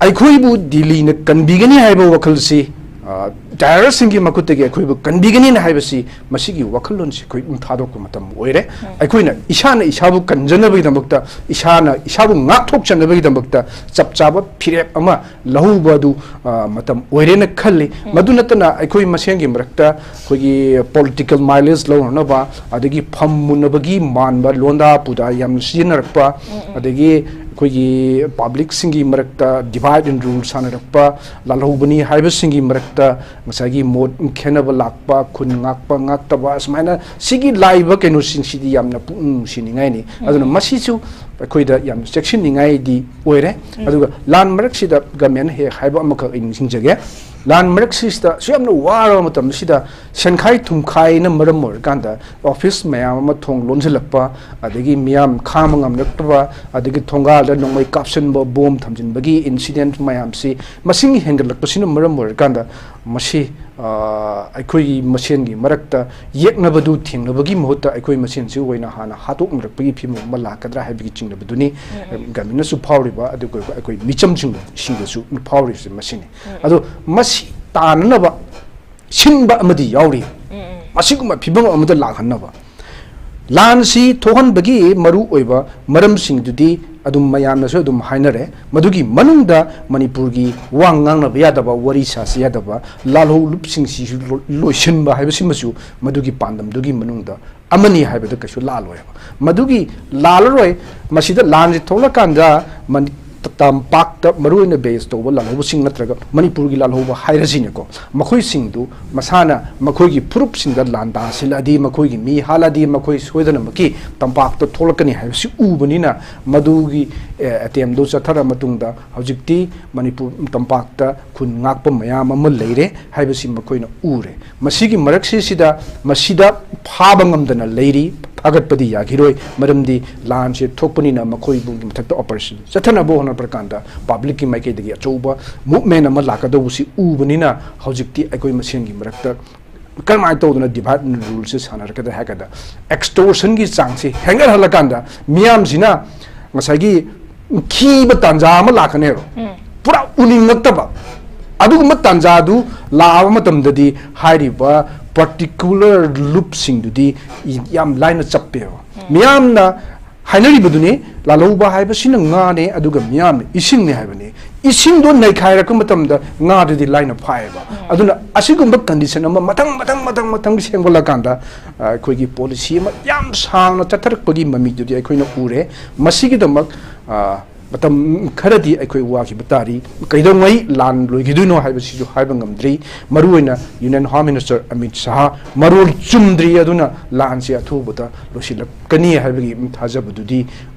ꯑꯩꯈꯣꯏꯕꯨ ꯗꯤꯜꯂꯤꯅ ꯀꯟꯕꯤꯒꯅꯤ ꯍꯥꯏꯕ ꯋꯥꯈꯜꯁꯤ, ꯑ, ꯇꯦꯔꯣꯔꯤꯁꯁꯤꯡꯒꯤ ꯃꯈꯨꯠꯇꯒꯤ ꯑꯩꯈꯣꯏꯕꯨ ꯀꯟꯕꯤꯒꯅꯤꯅ ꯍꯥꯏꯕꯁꯤ, ꯃꯁꯤꯒꯤ ꯋꯥꯈꯜꯂꯣꯟꯁꯤ ꯑꯩꯈꯣꯏ ꯑꯗꯨꯝ ꯊꯥꯗꯣꯛꯄ ꯃꯇꯝ ꯑꯣꯏꯔꯦ꯫ ꯑꯩꯈꯣꯏꯅ ꯏꯁꯥꯅ ꯏꯁꯥꯕꯨ ꯀꯟꯖꯅꯕꯒꯤꯗꯃꯛꯇ, ꯏꯁꯥꯅ ꯏꯁꯥꯕꯨ ꯉꯥꯛꯊꯣꯛꯆꯅꯕꯒꯤꯗꯃꯛꯇ ꯆꯞ ꯆꯥꯕ ꯐꯤꯔꯦꯞ ꯑꯃ ꯂꯧꯍꯧꯕ ꯑꯗꯨ, ꯑ, ꯃꯇꯝ ꯑꯣꯏꯔꯦꯅ ꯈꯜꯂꯤ꯫ ꯃꯗꯨ ꯅꯠꯇꯅ ꯑꯩꯈꯣꯏ ꯃꯁꯦꯟꯒꯤ ꯃꯔꯛꯇ ꯑꯩꯈꯣꯏꯒꯤ ꯄꯣꯂꯤꯇꯤꯀꯦꯜ ꯃꯥꯏꯂꯦꯖ ꯂꯧꯅꯅꯕ, ꯑꯗꯒꯤ ꯐꯝ ꯃꯨꯟꯅꯕꯒꯤ ꯃꯥꯟꯕ ꯂꯣꯟꯗꯥ ꯄꯨꯗꯥ ꯌꯥꯝꯅ ꯁꯤꯖꯤꯟꯅꯔꯛꯄ, ꯑꯗꯒꯤ ꯑꯩꯈꯣꯏꯒꯤ ꯄꯥꯕ꯭ꯂꯤꯛꯁꯤꯡꯒꯤ ꯃꯔꯛꯇ divide and rule ꯁꯥꯟꯅꯔꯛꯄ, ꯂꯥꯜꯍꯧꯕꯅꯤ ꯍꯥꯏꯕꯁꯤꯡꯒꯤ ꯃꯔꯛꯇ ꯉꯁꯥꯏꯒꯤ ꯃꯣꯠ ꯈꯦꯠꯅꯕ ꯂꯥꯛꯄ, ꯈꯨꯟ ꯉꯥꯛꯄ ꯉꯥꯛꯇꯕ, ꯑꯁꯨꯃꯥꯏꯅ ꯁꯤꯒꯤ ꯂꯥꯛꯏꯕ ꯀꯩꯅꯣꯁꯤꯡꯁꯤꯗꯤ ꯌꯥꯝꯅ ꯄꯨꯛꯅꯤꯡ ꯅꯨꯡꯁꯤꯅꯤꯡꯉꯥꯏꯅꯤ꯫ ꯑꯗꯨꯅ ꯃꯁꯤꯁꯨ ꯑꯩꯈꯣꯏꯗ ꯌꯥꯝꯅ ꯆꯦꯛꯁꯤꯟꯅꯤꯡꯉꯥꯏꯗꯤ ꯑꯣꯏꯔꯦ꯫ ꯑꯗꯨꯒ ꯂꯥꯟ ꯃꯔꯛꯁꯤꯗ ꯒꯃꯦꯟ ꯍꯦꯛ ꯍꯥꯏꯕ ꯑꯃꯈꯛ ꯑꯩ ꯅꯤꯡꯁꯤꯡꯖꯒꯦ꯫ ꯂꯥꯟ ꯃꯔꯛꯁꯤꯗ ꯁꯨ ꯌꯥꯝꯅ ꯋꯥꯔꯕ ꯃꯇꯝꯁꯤꯗ ꯁꯦꯟꯈꯥꯏ ꯊꯨꯝꯈꯥꯏꯅ ꯃꯔꯝ ꯑꯣꯏꯔꯀꯥꯟꯗ ꯑꯣꯐꯤꯁ ꯃꯌꯥꯝ ꯑꯃ ꯊꯣꯡ ꯂꯣꯟꯁꯤꯜꯂꯛꯄ, ꯑꯗꯒꯤ ꯃꯤꯌꯥꯝ ꯈꯥꯡꯕ ꯉꯝꯂꯛꯇꯕ, ꯑꯗꯒꯤ ꯊꯣꯡꯒꯥꯜꯗ ꯅꯣꯡꯃꯩ ꯀꯥꯞꯁꯤꯟꯕ, ꯕꯣꯝ ꯊꯝꯖꯤꯟꯕꯒꯤ ꯏꯟꯁꯤꯗꯦꯟꯠ ꯃꯌꯥꯝꯁꯤ ꯃꯁꯤꯡ ꯍꯦꯟꯒꯠꯂꯛꯄꯁꯤꯅ ꯃꯔꯝ ꯑꯣꯏꯔꯀꯥꯟꯗ ꯃꯁꯤ, ꯑ, ꯑꯩꯈꯣꯏꯒꯤ ꯃꯁꯦꯟꯒꯤ ꯃꯔꯛꯇ ꯌꯦꯛꯅꯕꯗꯨ ꯊꯦꯡꯅꯕꯒꯤ ꯃꯍꯨꯠꯇ ꯑꯩꯈꯣꯏ ꯃꯁꯦꯟꯁꯤ ꯑꯣꯏꯅ ꯍꯥꯟꯅ ꯍꯥꯠꯇꯣꯛꯅꯔꯛꯄꯒꯤ ꯐꯤꯕꯝ ꯑꯃ ꯂꯥꯛꯀꯗ꯭ꯔꯥ ꯍꯥꯏꯕꯒꯤ ꯆꯤꯡꯅꯕꯗꯨꯅꯤ꯫ ꯒꯃꯦꯟꯅꯁꯨ ꯐꯥꯎꯔꯤꯕ, ꯑꯗꯨꯒ ꯑꯩꯈꯣꯏ ꯃꯤꯆꯝꯁꯤꯡꯗꯁꯨ ꯐꯥꯎꯔꯤꯕꯁꯤ ꯃꯁꯤꯅꯤ꯫ ꯑꯗꯣ ꯃꯁꯤ ꯇꯥꯅꯅꯕ ꯁꯤꯟꯕ ꯑꯃꯗꯤ ꯌꯥꯎꯔꯤ꯫ ꯃꯁꯤꯒꯨꯝꯕ ꯐꯤꯕꯝ ꯑꯃꯗ ꯂꯥꯛꯍꯟꯅꯕ ꯂꯥꯟꯁꯤ ꯊꯣꯛꯍꯟꯕꯒꯤ ꯃꯔꯨ ꯑꯣꯏꯕ ꯃꯔꯝꯁꯤꯡꯗꯨꯗꯤ ꯑꯗꯨꯝ ꯃꯌꯥꯝꯅꯁꯨ ꯑꯗꯨꯝ ꯍꯥꯏꯅꯔꯦ, ꯃꯗꯨꯒꯤ ꯃꯅꯨꯡꯗ ꯃꯅꯤꯄꯨꯔꯒꯤ ꯋꯥ ꯉꯥꯡꯅꯕ ꯌꯥꯗꯕ, ꯋꯥꯔꯤ ꯁꯥꯁꯤ ꯌꯥꯗꯕ, ꯂꯥꯜꯍꯧ ꯂꯨꯞꯁꯤꯡꯁꯤꯁꯨ ꯂꯣ-, ꯂꯣꯏꯁꯤꯟꯕ ꯍꯥꯏꯕꯁꯤꯃꯁꯨ ꯃꯗꯨꯒꯤ ꯄꯥꯟꯗꯝꯗꯨꯒꯤ ꯃꯅꯨꯡꯗ ꯑꯃꯅꯤ ꯍꯥꯏꯕꯗ ꯀꯩꯁꯨ ꯂꯥꯜꯂꯣꯏꯕ꯫ ꯃꯗꯨꯒꯤ ꯂꯥꯜꯂꯔꯣꯏ꯫ ꯃꯁꯤꯗ ꯂꯥꯟꯁꯤ ꯊꯣꯛꯂꯀꯥꯟꯗ ꯃꯅꯤ-, ꯇꯝꯄꯥꯛꯇ ꯃꯔꯨꯑꯣꯏꯅ base ꯇꯧꯕ ꯂꯥꯜꯍꯧꯕꯁꯤꯡ ꯅꯠꯇ꯭ꯔꯒ ꯃꯅꯤꯄꯨꯔꯒꯤ ꯂꯥꯜꯍꯧꯕ ꯍꯥꯏꯔꯁꯤꯅꯦꯀꯣ, ꯃꯈꯣꯏꯁꯤꯡꯗꯨ ꯃꯁꯥꯅ ꯃꯈꯣꯏꯒꯤ ꯐꯨꯔꯨꯞꯁꯤꯡꯗ ꯂꯥꯟꯗꯥ ꯁꯤꯜꯂꯛꯑꯗꯤ ꯃꯈꯣꯏꯒꯤ ꯃꯤ ꯍꯥꯠꯂꯗꯤ ꯃꯈꯣꯏ ꯁꯣꯏꯗꯅꯃꯛꯀꯤ ꯇꯝꯄꯥꯛꯇ ꯊꯣꯛꯂꯛꯀꯅꯤ ꯍꯥꯏꯕꯁꯤ ꯎꯕꯅꯤꯅ, ꯃꯗꯨꯒꯤ, ꯑꯦ, attempt ꯗꯨ ꯆꯠꯊꯔ ꯃꯇꯨꯡꯗ ꯍꯧꯖꯤꯛꯇꯤ ꯃꯅꯤꯄꯨꯔ ꯇꯝꯄꯥꯛꯇ ꯈꯨꯟ ꯉꯥꯛꯄ ꯃꯌꯥꯝ ꯑꯃ ꯂꯩꯔꯦ ꯍꯥꯏꯕꯁꯤ ꯃꯈꯣꯏꯅ ꯎꯔꯦ꯫ ꯃꯁꯤꯒꯤ ꯃꯔꯛꯁꯤꯁꯤꯗ ꯃꯁꯤꯗ ꯐꯥꯕ ꯉꯝꯗꯅ ꯂꯩꯔꯤ, ꯐꯥꯒꯠꯄꯗꯤ ꯌꯥꯈꯤꯔꯣꯏ, ꯃꯔꯝꯗꯤ ꯂꯥꯟꯁꯦ ꯊꯣꯛꯄꯅꯤꯅ ꯃꯈꯣꯏꯕꯨꯒꯤ ꯃꯊꯛꯇ operation ꯆꯠꯊꯅꯕ ꯍꯣꯠꯅꯕ ꯀꯥꯟꯗ public ꯀꯤ ꯃꯥꯏꯀꯩꯗꯒꯤ ꯑꯆꯧꯕ movement ꯑꯃ ꯂꯥꯛꯀꯗꯧꯕꯁꯤ ꯎꯕꯅꯤꯅ ꯍꯧꯖꯤꯛꯇꯤ ꯑꯩꯈꯣꯏ ꯃꯁꯦꯟꯒꯤ ꯃꯔꯛꯇ ꯀꯔꯝꯍꯥꯏꯅ ꯇꯧꯗꯅ divide and rule ꯁꯦ ꯁꯥꯟꯅꯔꯛꯀꯗꯦ ꯍꯥꯏ ꯀꯥꯟꯗ, extortion ꯒꯤ ꯆꯥꯡꯁꯤ ꯍꯦꯟꯒꯠꯍꯜꯂꯀꯥꯟꯗ ꯃꯤꯌꯥꯝꯁꯤꯅ ꯉꯁꯥꯏꯒꯤ ꯈꯤꯕ ꯇꯥꯟꯖꯥ ꯑꯃ ꯂꯥꯛꯀꯅꯦꯕ, ꯄꯨꯔꯥ ꯎꯅꯤꯡꯉꯛꯇꯕ꯫ ꯑꯗꯨꯒꯨꯝꯕ ꯇꯥꯟꯖꯥꯗꯨ ꯂꯥꯛꯑꯕ ꯃꯇꯝꯗꯗꯤ ꯍꯥꯏꯔꯤꯕ particular ꯂꯨꯞꯁꯤꯡꯗꯨꯗꯤ ꯌꯥꯝ ꯂꯥꯏꯅ ꯆꯞꯄꯦꯕ꯫ ꯃꯤꯌꯥꯝꯅ ꯍꯥꯏꯅꯔꯤꯕꯗꯨꯅꯤ, ꯂꯥꯜꯍꯧꯕ ꯍꯥꯏꯕꯁꯤꯅ ꯉꯥꯅꯦ, ꯑꯗꯨꯒ ꯃꯤꯌꯥꯝꯅ ꯏꯁꯤꯡꯅꯦ ꯍꯥꯏꯕꯅꯤ꯫ ꯏꯁꯤꯡꯗꯣ ꯅꯩꯈꯥꯏꯔꯛꯄ ꯃꯇꯝꯗ ꯉꯥꯗꯨꯗꯤ ꯂꯥꯏꯅ ꯐꯥꯏꯌꯦꯕ꯫ ꯑꯗꯨꯅ ꯑꯁꯤꯒꯨꯝꯕ condition ꯑꯃ ꯃꯊꯪ, ꯃꯊꯪ, ꯃꯊꯪ, ꯃꯊꯪ ꯁꯦꯝꯒꯠꯂꯀꯥꯟꯗ, ꯑ, ꯑꯩꯈꯣꯏꯒꯤ policy ꯑꯃ ꯌꯥꯝ ꯁꯥꯡꯅ ꯆꯠꯊꯔꯛꯄꯒꯤ ꯃꯃꯤꯗꯨꯗꯤ ꯑꯩꯈꯣꯏꯅ ꯎꯔꯦ꯫ ꯃꯁꯤꯒꯤꯗꯃꯛ, ꯑ, ꯃꯇꯝ ꯈꯔꯗꯤ ꯑꯩꯈꯣꯏ ꯋꯥꯈꯤꯕ ꯇꯥꯔꯤ꯫ ꯀꯩꯗꯧꯉꯩ ꯂꯥꯟ ꯂꯣꯏꯈꯤꯗꯣꯏꯅꯣ ꯍꯥꯏꯕꯁꯤꯁꯨ ꯍꯥꯏꯕ ꯉꯝꯗ꯭ꯔꯤ꯫ ꯃꯔꯨꯑꯣꯏꯅ Union Home Minister Amit Shah ꯃꯔꯣꯜ ꯆꯨꯝꯗ꯭ꯔꯤ, ꯑꯗꯨꯅ ꯂꯥꯟꯁꯦ ꯑꯊꯨꯕꯗ ꯂꯣꯏꯁꯤꯜꯂꯛꯀꯅꯤ ꯍꯥꯏꯕꯒꯤ ꯊꯥꯖꯕꯗꯨꯗꯤ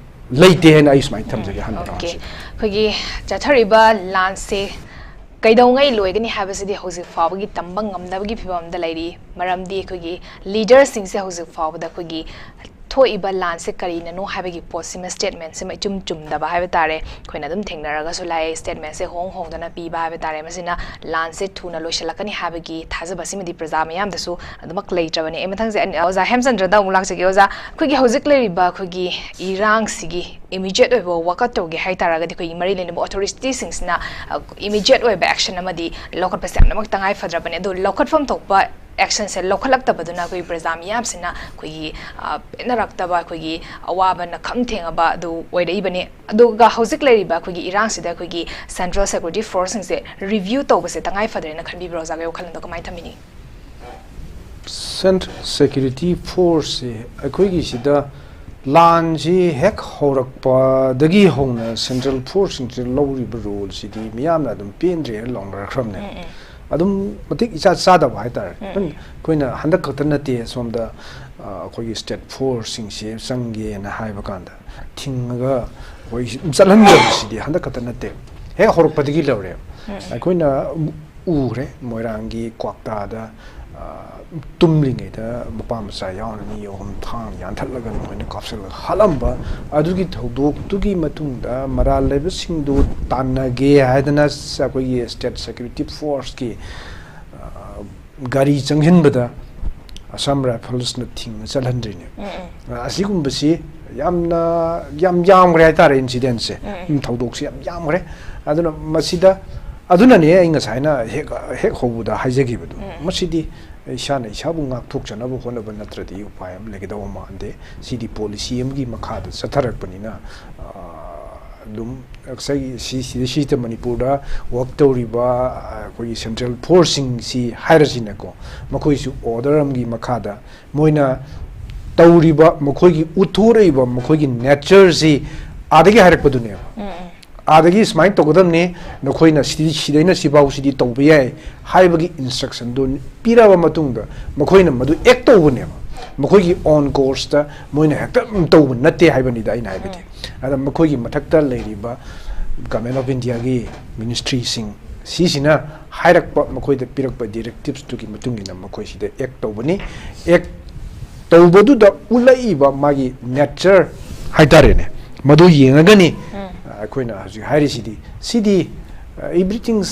ꯂꯩꯇꯦ ꯍꯥꯏꯅ ꯑꯩ ꯁꯨꯃꯥꯏꯅ ꯊꯝꯖꯒꯦ ꯑꯍꯥꯟꯕ round ꯁꯤꯗ꯫ ꯑꯩꯈꯣꯏꯒꯤ ꯆꯠꯊꯔꯤꯕ ꯂꯥꯟꯁꯦ ꯀꯩꯗꯧꯉꯩ ꯂꯣꯏꯒꯅꯤ ꯍꯥꯏꯕꯁꯤꯗꯤ ꯍꯧꯖꯤꯛ ꯐꯥꯎꯕꯒꯤ ꯇꯝꯕ ꯉꯝꯗꯕꯒꯤ ꯐꯤꯕꯝꯗ ꯂꯩꯔꯤ꯫ ꯃꯔꯝꯗꯤ ꯑꯩꯈꯣꯏꯒꯤ leader ꯁꯤꯡꯁꯦ ꯍꯧꯖꯤꯛ ꯐꯥꯎꯕꯗ ꯑꯩꯈꯣꯏꯒꯤ ꯊꯣꯛꯏꯕ ꯂꯥꯟꯁꯦ ꯀꯔꯤꯅꯅꯣ ꯍꯥꯏꯕꯒꯤ ꯄꯣꯠꯁꯤꯃ, statement ꯁꯤꯃ ꯏꯆꯨꯝ ꯆꯨꯝꯗꯕ ꯍꯥꯏꯕ ꯇꯥꯔꯦ꯫ ꯑꯩꯈꯣꯏꯅ ꯑꯗꯨꯝ ꯊꯦꯡꯅꯔꯒꯁꯨ ꯂꯥꯛꯑꯦ, statement ꯁꯦ ꯍꯣꯡ ꯍꯣꯡꯗꯅ ꯄꯤꯕ ꯍꯥꯏꯕ ꯇꯥꯔꯦ꯫ ꯃꯁꯤꯅ ꯂꯥꯟꯁꯦ ꯊꯨꯅ ꯂꯣꯏꯁꯤꯜꯂꯛꯀꯅꯤ ꯍꯥꯏꯕꯒꯤ ꯊꯥꯖꯕꯁꯤꯃꯗꯤ ꯄ꯭ꯔꯖꯥ ꯃꯤꯌꯥꯝꯗꯁꯨ ꯑꯗꯨꯃꯛ ꯂꯩꯇ꯭ꯔꯕꯅꯤ꯫ ꯑꯩ ꯃꯊꯪꯁꯦ ꯑꯅꯤ-, ꯑꯣꯖꯥ ꯍꯦꯝꯆꯟꯗ꯭ꯔꯗ ꯑꯃꯨꯛ ꯂꯥꯛꯆꯒꯦ꯫ ꯑꯣꯖꯥ, ꯑꯩꯈꯣꯏꯒꯤ ꯍꯧꯖꯤꯛ ꯂꯩꯔꯤꯕ ꯑꯩꯈꯣꯏꯒꯤ ꯏꯔꯥꯡꯁꯤꯒꯤ immediate ꯑꯣꯏꯕ work out ꯇꯧꯒꯦ ꯍꯥꯏ ꯇꯥꯔꯒꯗꯤ ꯑꯩꯈꯣꯏꯒꯤ ꯃꯔꯤ ꯂꯩꯅꯕ authority ꯁꯤꯡꯁꯤꯅ, ꯑ, immediate ꯑꯣꯏꯕ action ꯑꯃꯗꯤ ꯂꯧꯈꯠꯄꯁꯦ ꯌꯥꯝꯅꯃꯛ ꯇꯉꯥꯏ ꯐꯗ꯭ꯔꯕꯅꯤ꯫ ꯑꯗꯣ ꯂꯧꯈꯠꯐꯝ ꯊꯣꯛꯄ ꯑꯦꯛꯁꯟꯁꯦ ꯂꯧꯈꯠꯂꯛꯇꯕꯗꯨꯅ ꯑꯩꯈꯣꯏꯒꯤ ꯄ꯭ꯔꯖꯥ ꯃꯤꯌꯥꯝꯁꯤꯅ ꯑꯩꯈꯣꯏꯒꯤ, ꯑ, ꯄꯦꯟꯅꯔꯛꯇꯕ, ꯑꯩꯈꯣꯏꯒꯤ ꯑꯋꯥꯕ ꯅꯈꯝ ꯊꯦꯡꯉꯕ ꯑꯗꯨ ꯑꯣꯏꯔꯛꯏꯕꯅꯤ꯫ ꯑꯗꯨꯒ ꯍꯧꯖꯤꯛ ꯂꯩꯔꯤꯕ ꯑꯩꯈꯣꯏꯒꯤ ꯏꯔꯥꯡꯁꯤꯗ ꯑꯩꯈꯣꯏꯒꯤ ꯁꯦꯟꯇ꯭ꯔꯦꯜ ꯁꯦꯀ꯭ꯌꯨꯔꯤꯇꯤ ꯐꯣꯔꯁꯁꯤꯡꯁꯦ ꯔꯤꯚ꯭ꯌꯨ ꯇꯧꯕꯁꯦ ꯇꯉꯥꯏ ꯐꯗ꯭ꯔꯦꯅ ꯈꯟꯕꯤꯕ꯭ꯔꯣ? ꯑꯣꯖꯥꯒꯤ ꯋꯥꯈꯜꯂꯣꯟꯗꯣ ꯀꯃꯥꯏꯅ ꯊꯝꯕꯤꯅꯤ? ꯁꯦꯟꯇ꯭ꯔꯦꯜ ꯁꯦꯀ꯭ꯌꯨꯔꯤꯇꯤ ꯐꯣꯔꯁꯁꯦ ꯑꯩꯈꯣꯏꯒꯤ ꯁꯤꯗ ꯂꯥꯟꯁꯤ ꯍꯦꯛ ꯍꯧꯔꯛꯄꯗꯒꯤ ꯍꯧꯅ ꯁꯦꯟꯇ꯭ꯔꯦꯜ ꯐꯣꯔꯁꯁꯤꯡꯁꯤꯅ ꯂꯧꯔꯤꯕ ꯔꯣꯜꯁꯤꯗꯤ ꯃꯤꯌꯥꯝꯅ ꯑꯗꯨꯝ ꯄꯦꯟꯗ꯭ꯔꯦꯅ ꯂꯥꯎꯅꯔꯛꯈ꯭ꯔꯕꯅꯦ꯫ ꯑꯗꯨꯝ ꯃꯇꯤꯛ ꯏꯆꯥ ꯆꯥꯗꯕ ꯍꯥꯏꯇꯥꯔꯦ꯫ ꯑꯩꯈꯣꯏꯅ ꯍꯟꯗꯛ ꯈꯛꯇ ꯅꯠꯇꯦ ꯁꯣꯝꯗ, ꯑ, ꯑꯩꯈꯣꯏꯒꯤ ꯁ꯭ꯇꯦꯠ ꯐꯣꯔꯁꯁꯤꯡꯁꯦ ꯆꯪꯒꯦꯅ ꯍꯥꯏꯕ ꯀꯥꯟꯗ ꯊꯤꯡꯉꯒ ꯑꯩꯈꯣꯏ ꯆꯠꯍꯟꯗꯕꯁꯤꯗꯤ ꯍꯟꯗꯛ ꯈꯛꯇ ꯅꯠꯇꯦ, ꯍꯦꯛ ꯍꯧꯔꯛꯄꯗꯒꯤ ꯂꯧꯔꯦ꯫ ꯑꯩꯈꯣꯏꯅ ꯎꯈ꯭ꯔꯦ ꯃꯣꯏꯔꯥꯡꯒꯤ ꯀ꯭ꯋꯥꯛꯇꯥꯗ, ꯑ, ꯇꯨꯝꯂꯤꯉꯩꯗ ꯃꯄꯥ ꯃꯆꯥ ꯌꯥꯎꯅ ꯃꯤ ꯑꯍꯨꯝ ꯊꯥꯡꯅ ꯌꯥꯟꯊꯠꯂꯒ ꯃꯣꯏꯅ ꯀꯥꯞꯁꯤꯜꯂꯒ ꯍꯥꯠꯂꯝꯕ꯫ ꯑꯗꯨꯒꯤ ꯊꯧꯗꯣꯛꯇꯨꯒꯤ ꯃꯇꯨꯡꯗ ꯃꯔꯥꯜ ꯂꯩꯕꯁꯤꯡꯗꯨ ꯇꯥꯟꯅꯒꯦ ꯍꯥꯏꯗꯅ ꯑꯩꯈꯣꯏꯒꯤ ꯁ꯭ꯇꯦꯠ ꯁꯦꯀ꯭ꯌꯨꯔꯤꯇꯤ ꯐꯣꯔꯁꯀꯤ, ꯑ, ꯒꯥꯔꯤ ꯆꯪꯁꯤꯟꯕꯗ ꯑꯁꯥꯝ ꯔꯥꯏꯐꯜꯁꯅ ꯊꯤꯡꯅ ꯆꯠꯍꯟꯗ꯭ꯔꯤꯅꯦ꯫ ꯑ, ꯑꯁꯤꯒꯨꯝꯕꯁꯤ ꯌꯥꯝꯅ, ꯌꯥꯝ ꯌꯥꯝꯈ꯭ꯔꯦ ꯍꯥꯏꯇꯥꯔꯦ ꯏꯟꯁꯤꯗꯦꯟꯁꯦ꯫ ꯎꯝ, ꯊꯧꯗꯣꯛꯁꯦ ꯌꯥꯝ ꯌꯥꯝꯈ꯭ꯔꯦ꯫ ꯑꯗꯨꯅ ꯃꯁꯤꯗ, ꯑꯗꯨꯅꯅꯦ ꯑꯩ ꯉꯁꯥꯏꯅ ꯍꯦꯛ, ꯍꯦꯛ ꯍꯧꯕꯗ ꯍꯥꯏꯖꯈꯤꯕꯗꯨ꯫ ꯃꯁꯤꯗꯤ ꯏꯁꯥꯅ ꯏꯁꯥꯕꯨ ꯉꯥꯛꯊꯣꯛꯆꯅꯕ ꯍꯣꯠꯅꯕ ꯅꯠꯇ꯭ꯔꯗꯤ ꯎꯄꯥꯏ ꯑꯃ ꯂꯩꯒꯗꯧꯕ ꯃꯥꯟꯗꯦ꯫ ꯁꯤꯗꯤ ꯄꯣꯂꯤꯁꯤ ꯑꯃꯒꯤ ꯃꯈꯥꯗ ꯆꯠꯊꯔꯛꯄꯅꯤꯅ, ꯑ, ꯑꯗꯨꯝ ꯉꯁꯥꯏꯒꯤ ꯁꯤ, ꯁꯤꯗꯩꯁꯤꯗ ꯃꯅꯤꯄꯨꯔꯗ ꯋꯥꯛ ꯇꯧꯔꯤꯕ, ꯑ, ꯑꯩꯈꯣꯏꯒꯤ ꯁꯦꯟꯇ꯭ꯔꯦꯜ ꯐꯣꯔꯁꯁꯤꯡꯁꯤ ꯍꯥꯏꯔꯁꯤꯅꯀꯣ, ꯃꯈꯣꯏꯁꯨ ꯑꯣꯔꯗꯔ ꯑꯃꯒꯤ ꯃꯈꯥꯗ ꯃꯣꯏꯅ ꯇꯧꯔꯤꯕ, ꯃꯈꯣꯏꯒꯤ ꯎꯠꯊꯣꯔꯛꯏꯕ ꯃꯈꯣꯏꯒꯤ ꯅꯦꯆꯔꯁꯤ ꯑꯥꯗꯒꯤ ꯍꯥꯏꯔꯛꯄꯗꯨꯅꯦꯕ꯫ ꯑꯥꯗꯒꯤ ꯁꯨꯃꯥꯏꯅ ꯇꯧꯒꯗꯕꯅꯤ, ꯅꯈꯣꯏꯅ ꯁꯤꯗꯤ, ꯁꯤꯗꯩꯅ ꯁꯤꯐꯥꯎꯁꯤꯗꯤ ꯇꯧꯕ ꯌꯥꯏ ꯍꯥꯏꯕꯒꯤ ꯏꯟꯁꯇ꯭ꯔꯛꯁꯟꯗꯨ ꯄꯤꯔꯛꯑꯕ ꯃꯇꯨꯡꯗ ꯃꯈꯣꯏꯅ ꯃꯗꯨ ꯑꯦꯛ ꯇꯧꯕꯅꯦꯕ꯫ ꯃꯈꯣꯏꯒꯤ ꯑꯣꯟ ꯀꯣꯔꯁꯇ ꯃꯣꯏꯅ ꯍꯦꯛꯇ ꯇꯧꯕ ꯅꯠꯇꯦ ꯍꯥꯏꯕꯅꯤꯗ ꯑꯩꯅ ꯍꯥꯏꯕꯗꯤ꯫ ꯑꯗ ꯃꯈꯣꯏꯒꯤ ꯃꯊꯛꯇ ꯂꯩꯔꯤꯕ Government of Indiaꯒꯤ ꯃꯤꯅꯤꯁꯇ꯭ꯔꯤꯁꯤꯡ ꯁꯤꯁꯤꯅ ꯍꯥꯏꯔꯛꯄ, ꯃꯈꯣꯏꯗ ꯄꯤꯔꯛꯄ ꯗꯤꯔꯦꯛꯇꯤꯞꯁꯇꯨꯒꯤ ꯃꯇꯨꯡ ꯏꯟꯅ ꯃꯈꯣꯏꯁꯤꯗ ꯑꯦꯛ ꯇꯧꯕꯅꯤ꯫ ꯑꯦꯛ ꯇꯧꯕꯗꯨꯗ ꯎꯠꯂꯛꯏꯕ ꯃꯥꯒꯤ ꯅꯦꯆꯔ ꯍꯥꯏꯇꯥꯔꯦꯅꯦ, ꯃꯗꯨ ꯌꯦꯡꯉꯒꯅꯤ꯫ ꯑꯩꯈꯣꯏꯅ ꯍꯧꯖꯤꯛ ꯍꯥꯏꯔꯤꯁꯤꯗꯤ, ꯁꯤꯗꯤ, ꯑ, everything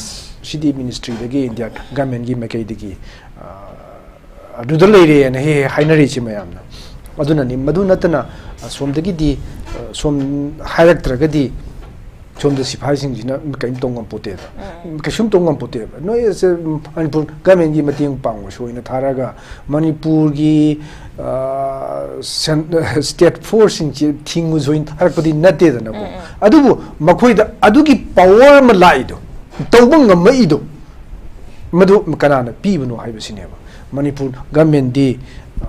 ꯁꯤꯗꯤ ꯃꯤꯅꯤꯁꯇ꯭ꯔꯤꯗꯒꯤ, ꯏꯟꯗꯤꯌꯥ ꯒꯃꯦꯟꯒꯤ ꯃꯥꯏꯀꯩꯗꯒꯤ, ꯑ, ꯑꯗꯨꯗ ꯂꯩꯔꯦꯅ ꯍꯦꯛ ꯍꯦꯛ ꯍꯥꯏꯅꯔꯤꯁꯤ ꯃꯌꯥꯝꯅ꯫ ꯑꯗꯨꯅꯅꯤ꯫ ꯃꯗꯨ ꯅꯠꯇꯅ ꯑꯁꯣꯝꯗꯒꯤꯗꯤ, ꯑ, ꯁꯣꯝ ꯍꯥꯏꯔꯛꯇ꯭ꯔꯒꯗꯤ ꯁꯣꯝꯗ ꯁꯤꯐꯥꯏꯁꯤꯡꯁꯤꯅ ꯀꯔꯤꯝ ꯇꯧ ꯉꯝꯄꯣꯠꯇꯦꯕ꯫ ꯎꯝ꯫ ꯀꯩꯁꯨꯝ ꯇꯧ ꯉꯝꯄꯣꯠꯇꯦꯕ꯫ ꯅꯣꯏ ꯑꯁꯦ ꯃꯅꯤꯄꯨꯔ ꯒꯃꯦꯟꯒꯤ ꯃꯇꯦꯡ ꯄꯥꯡꯕꯁꯨ ꯑꯣꯏꯅ ꯊꯥꯔꯒ ꯃꯅꯤꯄꯨꯔꯒꯤ, ꯑ, ꯁꯦꯟ-, ꯁ꯭ꯇꯦꯠ ꯐꯣꯔꯁꯁꯤꯡꯁꯤ ꯊꯤꯡꯉꯨꯁꯨ ꯑꯣꯏꯅ ꯊꯥꯔꯛꯄꯗꯤ ꯅꯠꯇꯦꯗꯅꯀꯣ꯫ ꯎꯝ, ꯎꯝ꯫ ꯑꯗꯨꯕꯨ ꯃꯈꯣꯏꯗ ꯑꯗꯨꯒꯤ ꯄꯋꯔ ꯑꯃ ꯂꯥꯛꯏꯗꯣ, ꯇꯧꯕ ꯉꯝꯃꯛꯏꯗꯣ, ꯃꯗꯨ ꯀꯅꯥꯅ ꯄꯤꯕꯅꯣ ꯍꯥꯏꯕꯁꯤꯅꯦꯕ꯫ ꯃꯅꯤꯄꯨꯔ ꯒꯃꯦꯟꯗꯤ, ꯑ,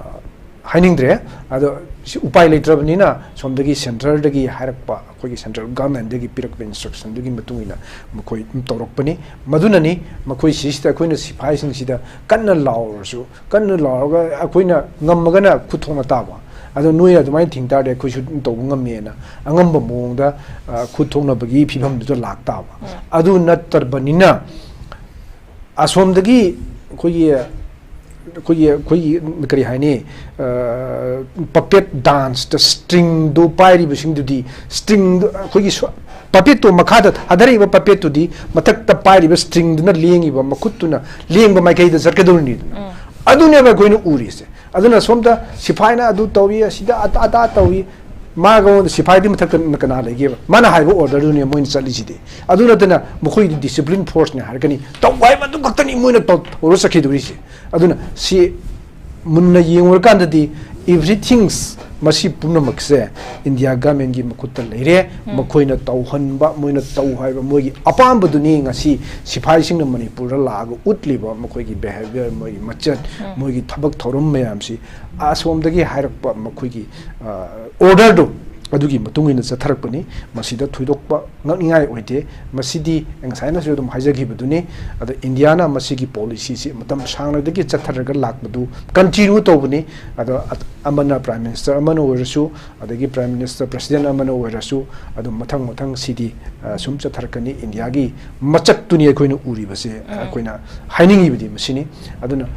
ꯍꯥꯏꯅꯤꯡꯗ꯭ꯔꯦ꯫ ꯑꯗꯣ ꯁꯤ ꯎꯄꯥꯏ ꯂꯩꯇ꯭ꯔꯕꯅꯤꯅ ꯁꯣꯝꯗꯒꯤ ꯁꯦꯟꯇ꯭ꯔꯦꯜꯗꯒꯤ ꯍꯥꯏꯔꯛꯄ, ꯑꯩꯈꯣꯏꯒꯤ ꯁꯦꯟꯇ꯭ꯔꯦꯜ ꯒꯃꯦꯟꯗꯒꯤ ꯄꯤꯔꯛꯄ ꯏꯟꯁꯇ꯭ꯔꯛꯁꯟꯗꯨꯒꯤ ꯃꯇꯨꯡ ꯏꯟꯅ ꯃꯈꯣꯏ ꯑꯗꯨꯝ ꯇꯧꯔꯛꯄꯅꯤ꯫ ꯃꯗꯨꯅꯅꯤ ꯃꯈꯣꯏ ꯁꯤꯁꯤꯗ ꯑꯩꯈꯣꯏꯅ ꯁꯤꯐꯥꯏꯁꯤꯡꯁꯤꯗ ꯀꯟꯅ ꯂꯥꯎꯔꯁꯨ, ꯀꯟꯅ ꯂꯥꯎꯔꯒ ꯑꯩꯈꯣꯏꯅ ꯉꯝꯃꯒꯅ ꯈꯨꯠ ꯊꯣꯛꯅ ꯇꯥꯕ, ꯑꯗꯣ ꯅꯣꯏꯅ ꯑꯗꯨꯃꯥꯏꯅ ꯊꯤꯡ ꯇꯥꯔꯗꯤ ꯑꯩꯈꯣꯏꯁꯨ ꯑꯗꯨꯝ ꯇꯧꯕ ꯉꯝꯃꯦꯅ ꯑꯉꯝꯕ ꯃꯑꯣꯡꯗ, ꯑ, ꯈꯨꯠ ꯊꯣꯛꯅꯕꯒꯤ ꯐꯤꯕꯝꯗꯨꯗ ꯂꯥꯛꯇꯥꯕ꯫ ꯎꯝ꯫ ꯑꯗꯨ ꯅꯠꯇꯕꯅꯤꯅ ꯑꯁꯣꯝꯗꯒꯤ ꯑꯩꯈꯣꯏꯒꯤ, ꯑꯩꯈꯣꯏꯒꯤ, ꯑꯩꯈꯣꯏꯒꯤ ꯀꯔꯤ ꯍꯥꯏꯅꯤ, ꯑ, ꯄꯄꯦꯠ ꯗꯥꯟꯁꯇ ꯁ꯭ꯇ꯭ꯔꯤꯡꯗꯣ ꯄꯥꯏꯔꯤꯕꯁꯤꯡꯗꯨꯗꯤ, ꯁ꯭ꯇ꯭ꯔꯤꯡꯗꯣ ꯑꯩꯈꯣꯏꯒꯤ ꯁ꯭ꯋ-, ꯄꯄꯦꯠꯇꯣ ꯃꯈꯥꯗ ꯊꯥꯗꯔꯛꯏꯕ ꯄꯄꯦꯠꯇꯨꯗꯤ ꯃꯊꯛꯇ ꯄꯥꯏꯔꯤꯕ ꯁ꯭ꯇ꯭ꯔꯤꯡꯗꯨꯅ ꯂꯦꯡꯉꯤꯕ ꯃꯈꯨꯠꯇꯨꯅ ꯂꯦꯡꯕ ꯃꯥꯏꯀꯩꯗ ꯆꯠꯀꯗꯧꯔꯤꯅꯤꯗꯅ꯫ ꯎꯝ꯫ ꯑꯗꯨꯅꯦꯕ ꯑꯩꯈꯣꯏꯅ ꯎꯔꯤꯁꯦ꯫ ꯑꯗꯨꯅ ꯁꯣꯝꯗ ꯁꯤꯐꯥꯏꯅ ꯑꯗꯨ ꯇꯧꯏ, ꯑꯁꯤꯗ ꯑꯗꯥ, ꯑꯗꯥ ꯇꯧꯏ, ꯃꯥꯒ ꯁꯤꯐꯥꯏꯗꯤ ꯃꯊꯛꯇ ꯀꯅꯥ ꯂꯩꯒꯦꯕ? ꯃꯥꯅ ꯍꯥꯏꯕ ꯑꯣꯔꯗꯔꯗꯨꯅꯦ ꯃꯣꯏꯅ ꯆꯠꯂꯤꯁꯤꯗꯤ꯫ ꯑꯗꯨ ꯅꯠꯇꯅ ꯃꯈꯣꯏꯗꯤ ꯗꯤꯁꯤꯄ꯭ꯂꯤꯟ ꯐꯣꯔꯁꯅꯦ ꯍꯥꯏꯔꯛꯀꯅꯤ, ꯇꯧ ꯍꯥꯏꯕ ꯑꯗꯨ ꯈꯛꯇꯅꯤ ꯃꯣꯏꯅ ꯇꯧ-, ꯇꯧꯔ ꯆꯠꯈꯤꯗꯣꯔꯤꯁꯦ꯫ ꯑꯗꯨꯅ ꯁꯤ ꯃꯨꯟꯅ ꯌꯦꯡꯉꯨꯔꯀꯥꯟꯗꯗꯤ, everything, ꯃꯁꯤ ꯄꯨꯝꯅꯃꯛꯁꯦ ꯏꯟꯗꯤꯌꯥ ꯒꯃꯦꯟꯒꯤ ꯃꯈꯨꯠꯇ ꯂꯩꯔꯦ꯫ ꯎꯝ꯫ ꯃꯈꯣꯏꯅ ꯇꯧꯍꯟꯕ, ꯃꯣꯏꯅ ꯇꯧ ꯍꯥꯏꯕ, ꯃꯣꯏꯒꯤ ꯑꯄꯥꯝꯕꯗꯨꯅꯤ ꯉꯁꯤ ꯁꯤꯐꯥꯏꯁꯤꯡꯅ ꯃꯅꯤꯄꯨꯔꯗ ꯂꯥꯛꯑꯒ ꯎꯠꯂꯤꯕ ꯃꯈꯣꯏꯒꯤ ꯕꯤꯍꯦꯕꯤꯌꯔ, ꯃꯣꯏꯒꯤ ꯃꯆꯠ, ꯎꯝ꯫ ꯃꯣꯏꯒꯤ ꯊꯕꯛ ꯊꯧꯔꯝ ꯃꯌꯥꯝꯁꯤ꯫ ꯑꯁꯣꯝꯗꯒꯤ ꯍꯥꯏꯔꯛꯄ ꯃꯈꯣꯏꯒꯤ, ꯑ, ꯑꯣꯔꯗꯔꯗꯨ, ꯑꯗꯨꯒꯤ ꯃꯇꯨꯡ ꯏꯟꯅ ꯆꯠꯊꯔꯛꯄꯅꯤ꯫ ꯃꯁꯤꯗ ꯊꯣꯏꯗꯣꯛꯄ ꯉꯛꯅꯤꯡꯉꯥꯏ ꯑꯣꯏꯗꯦ꯫ ꯃꯁꯤꯗꯤ ꯑꯩ ꯉꯁꯥꯏꯅꯁꯨ ꯑꯗꯨꯝ ꯍꯥꯏꯖꯈꯤꯕꯗꯨꯅꯤ꯫ ꯑꯗ ꯏꯟꯗꯤꯌꯥꯅ ꯃꯁꯤꯒꯤ ꯄꯣꯂꯤꯁꯤꯁꯤ ꯃꯇꯝ ꯁꯥꯡꯅꯗꯒꯤ ꯆꯠꯊꯔꯒ ꯂꯥꯛꯄꯗꯨ ꯀꯟꯇꯤꯅ꯭ꯌꯨ ꯇꯧꯕꯅꯤ꯫ ꯑꯗꯣ ꯑꯃꯅ ꯄ꯭ꯔꯥꯏꯝ ꯃꯤꯅꯤꯁꯇꯔ ꯑꯃꯅ ꯑꯣꯏꯔꯁꯨ, ꯑꯗꯒꯤ ꯄ꯭ꯔꯥꯏꯝ ꯃꯤꯅꯤꯁꯇꯔ, ꯄ꯭ꯔꯁꯤꯗꯦꯟ ꯑꯃꯅ ꯑꯣꯏꯔꯁꯨ, ꯑꯗꯨꯝ ꯃꯊꯪ ꯃꯊꯪ ꯁꯤꯗꯤ, ꯑ, ꯁꯨꯝ ꯆꯠꯊꯔꯛꯀꯅꯤ꯫ ꯏꯟꯗꯤꯌꯥꯒꯤ ꯃꯆꯠꯇꯨꯅꯤ ꯑꯩꯈꯣꯏꯅ ꯎꯔꯤꯕꯁꯦ, ꯎꯝ꯫ ꯑꯩꯈꯣꯏꯅ ꯍꯥꯏꯅꯤꯡꯉꯤꯕꯗꯤ ꯃꯁꯤꯅꯤ꯫ ꯑꯗꯨꯅ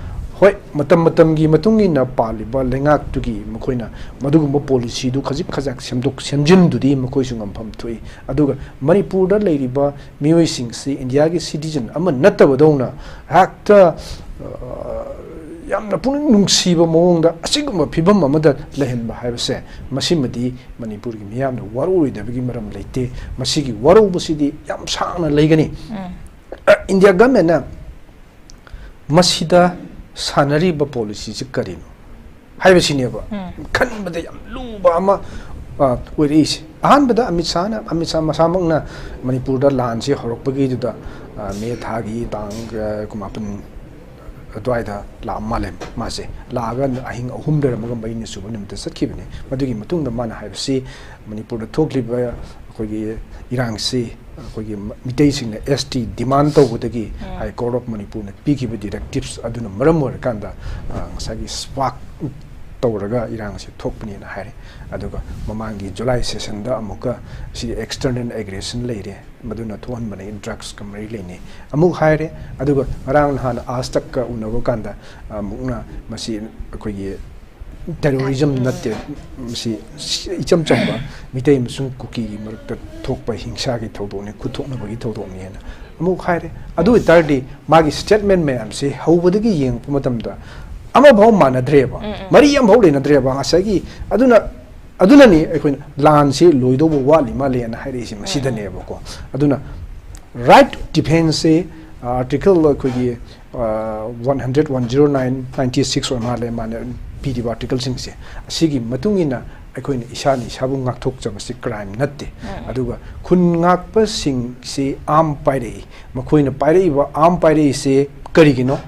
ꯍꯣꯏ, ꯃꯇꯝ ꯃꯇꯝꯒꯤ ꯃꯇꯨꯡ ꯏꯟꯅ ꯄꯥꯜꯂꯤꯕ ꯂꯩꯉꯥꯛꯇꯨꯒꯤ ꯃꯈꯣꯏꯅ ꯃꯗꯨꯒꯨꯝꯕ ꯄꯣꯂꯤꯁꯤꯗꯨ ꯈꯖꯤꯛ ꯈꯖꯥꯛ ꯁꯦꯝꯗꯣꯛ ꯁꯦꯝꯖꯤꯟꯗꯨꯗꯤ ꯃꯈꯣꯏꯁꯨ ꯉꯝꯐꯝ ꯊꯣꯛꯏ꯫ ꯑꯗꯨꯒ ꯃꯅꯤꯄꯨꯔꯗ ꯂꯩꯔꯤꯕ ꯃꯤꯑꯣꯏꯁꯤꯡꯁꯤ ꯏꯟꯗꯤꯌꯥꯒꯤ ꯁꯤꯇꯤꯖꯟ ꯑꯃ ꯅꯠꯇꯕꯗꯧꯅ ꯍꯦꯛꯇ, ꯑ, ꯌꯥꯝꯅ ꯄꯨꯛꯅꯤꯡ ꯅꯨꯡꯁꯤꯕ ꯃꯑꯣꯡꯗ ꯑꯁꯤꯒꯨꯝꯕ ꯐꯤꯕꯝ ꯑꯃꯗ ꯂꯩꯍꯟꯕ ꯍꯥꯏꯕꯁꯦ, ꯃꯁꯤꯃꯗꯤ ꯃꯅꯤꯄꯨꯔꯒꯤ ꯃꯤꯌꯥꯝꯅ ꯋꯥꯔꯧꯔꯣꯏꯗꯕꯒꯤ ꯃꯔꯝ ꯂꯩꯇꯦ꯫ ꯃꯁꯤꯒꯤ ꯋꯥꯔꯧꯕꯁꯤꯗꯤ ꯌꯥꯝ ꯁꯥꯡꯅ ꯂꯩꯒꯅꯤ꯫ ꯎꯝ꯫ ꯑ, ꯏꯟꯗꯤꯌꯥ ꯒꯚꯔꯟꯃꯦꯟꯅ ꯃꯁꯤꯗ ꯁꯥꯟꯅꯔꯤꯕ ꯄꯣꯂꯤꯁꯤꯁꯤ ꯀꯔꯤꯅꯣ ꯍꯥꯏꯕꯁꯤꯅꯦꯕ ꯎꯝ꯫ ꯈꯟꯕꯗ ꯌꯥꯝ ꯂꯨꯕ ꯑꯃ ꯑ, ꯑꯣꯏꯔꯛꯏꯁꯦ꯫ ꯑꯍꯥꯟꯕꯗ ꯑꯃꯤꯠ ꯁꯥꯍꯅ, ꯑꯃꯤꯠ ꯁꯥꯍ ꯃꯁꯥꯃꯛꯅ ꯃꯅꯤꯄꯨꯔꯗ ꯂꯥꯟꯁꯤ ꯍꯧꯔꯛꯄꯒꯤꯗꯨꯗ, ꯑ, ꯃꯦ ꯊꯥꯒꯤ ꯇꯥꯡ, ꯑ, ꯀꯨꯟꯃꯥꯄꯟ ꯑꯗꯨꯋꯥꯏꯗ ꯂꯥꯛꯑ ꯃꯥꯜꯂꯦ꯫ ꯃꯥꯁꯦ ꯂꯥꯛꯑꯒ ꯑꯍꯤꯡ ꯑꯍꯨꯝ ꯂꯩꯔꯝꯃꯒ ꯃꯔꯤꯅꯤ ꯁꯨꯕ ꯅꯨꯃꯤꯠꯇ ꯆꯠꯈꯤꯕꯅꯦ꯫ ꯃꯗꯨꯒꯤ ꯃꯇꯨꯡꯗ ꯃꯥꯅ ꯍꯥꯏꯕꯁꯤ, ꯃꯅꯤꯄꯨꯔꯗ ꯊꯣꯛꯂꯤꯕ ꯑꯩꯈꯣꯏꯒꯤ ꯏꯔꯥꯡꯁꯤ ꯑꯩꯈꯣꯏꯒꯤ ꯃꯤꯇꯩꯁꯤꯡꯅ S T demand ꯇꯧꯕꯗꯒꯤ ꯎꯝ꯫ High Court of ꯃꯅꯤꯄꯨꯔꯅ ꯄꯤꯈꯤꯕ directives ꯑꯗꯨꯅ ꯃꯔꯝ ꯑꯣꯏꯔꯀꯥꯟꯗ, ꯑ, ꯉꯁꯥꯏꯒꯤ spark ꯇꯧꯔꯒ ꯏꯔꯥꯡ ꯑꯁꯤ ꯊꯣꯛꯄꯅꯦꯅ ꯍꯥꯏꯔꯦ꯫ ꯑꯗꯨꯒ ꯃꯃꯥꯡꯒꯤ July sessionꯗ ꯑꯃꯨꯛꯀ ꯁꯤ external aggression ꯂꯩꯔꯦ, ꯃꯗꯨꯅ ꯊꯣꯛꯍꯟꯕꯅꯤ, drugsꯀ ꯃꯔꯤ ꯂꯩꯅꯩ ꯑꯃꯨꯛ ꯍꯥꯏꯔꯦ꯫ ꯑꯗꯨꯒ ꯉꯔꯥꯡ ꯅꯍꯥꯟ ꯑꯥꯖ ꯇꯛꯀ ꯎꯅꯕ ꯀꯥꯟꯗ ꯑꯃꯨꯛꯅ ꯃꯁꯤ ꯑꯩꯈꯣꯏꯒꯤ terrorism ꯎꯝ꯫ ꯅꯠꯇꯦ, ꯃꯁꯤ ꯏꯆꯝ ꯆꯝꯕ ꯃꯤꯇꯩ ꯑꯃꯁꯨꯡ ꯀꯨꯀꯤꯒꯤ ꯃꯔꯛꯇ ꯊꯣꯛꯄ ꯍꯤꯡꯁꯥꯒꯤ ꯊꯧꯗꯣꯛꯅꯤ, ꯈꯨꯠ ꯊꯣꯛꯅꯕꯒꯤ ꯊꯧꯗꯣꯛꯅꯤ ꯍꯥꯏꯅ ꯑꯃꯨꯛ ꯍꯥꯏꯔꯦ꯫ ꯑꯗꯨ ꯑꯣꯏꯇꯥꯔꯗꯤ ꯃꯥꯒꯤ statement ꯃꯌꯥꯝꯁꯦ ꯍꯧꯕꯗꯒꯤ ꯌꯦꯡꯉꯛꯄ ꯃꯇꯝꯗ ꯑꯃꯐꯥꯎ ꯃꯥꯟꯅꯗ꯭ꯔꯦꯕ, ꯎꯝ, ꯎꯝ꯫ ꯃꯔꯤ ꯑꯃꯐꯥꯎ ꯂꯩꯅꯗ꯭ꯔꯦꯕ꯫ ꯉꯁꯥꯏꯒꯤ ꯑꯗꯨꯅ, ꯑꯗꯨꯅꯅꯤ ꯑꯩꯈꯣꯏꯅ ꯂꯥꯟꯁꯤ ꯂꯣꯏꯗꯧꯕ ꯋꯥꯠꯂꯤ ꯃꯥꯜꯂꯦꯅ ꯍꯥꯏꯔꯛꯏꯁꯦ ꯎꯝ, ꯎꯝ꯫ ꯃꯁꯤꯗꯅꯦꯕꯀꯣ꯫ ꯑꯗꯨꯅ right to defenceꯁꯦ, ꯑ, article ꯑꯩꯈꯣꯏꯒꯤ, ꯑ, one hundred, one zero nine, ninety six ꯑꯣꯏ ꯃꯥꯜꯂꯦ, ꯃꯥꯅ ꯄꯤꯔꯤꯕ articleꯁꯤꯡꯁꯦ꯫ ꯑꯁꯤꯒꯤ ꯃꯇꯨꯡ ꯏꯟꯅ ꯑꯩꯈꯣꯏꯅ ꯏꯁꯥꯅ ꯏꯁꯥꯕꯨ ꯉꯥꯛꯊꯣꯛꯆꯕꯁꯤ crime ꯅꯠꯇꯦ꯫ ꯎꯝ꯫ ꯑꯗꯨꯒ ꯈꯨꯟ ꯉꯥꯛꯄꯁꯤꯡꯁꯤ arm ꯄꯥꯏꯔꯛꯏ꯫ ꯃꯈꯣꯏꯅ ꯄꯥꯏꯔꯛꯏꯕ, arm ꯄꯥꯏꯔꯛꯏꯁꯦ ꯀꯔꯤꯒꯤꯅꯣ?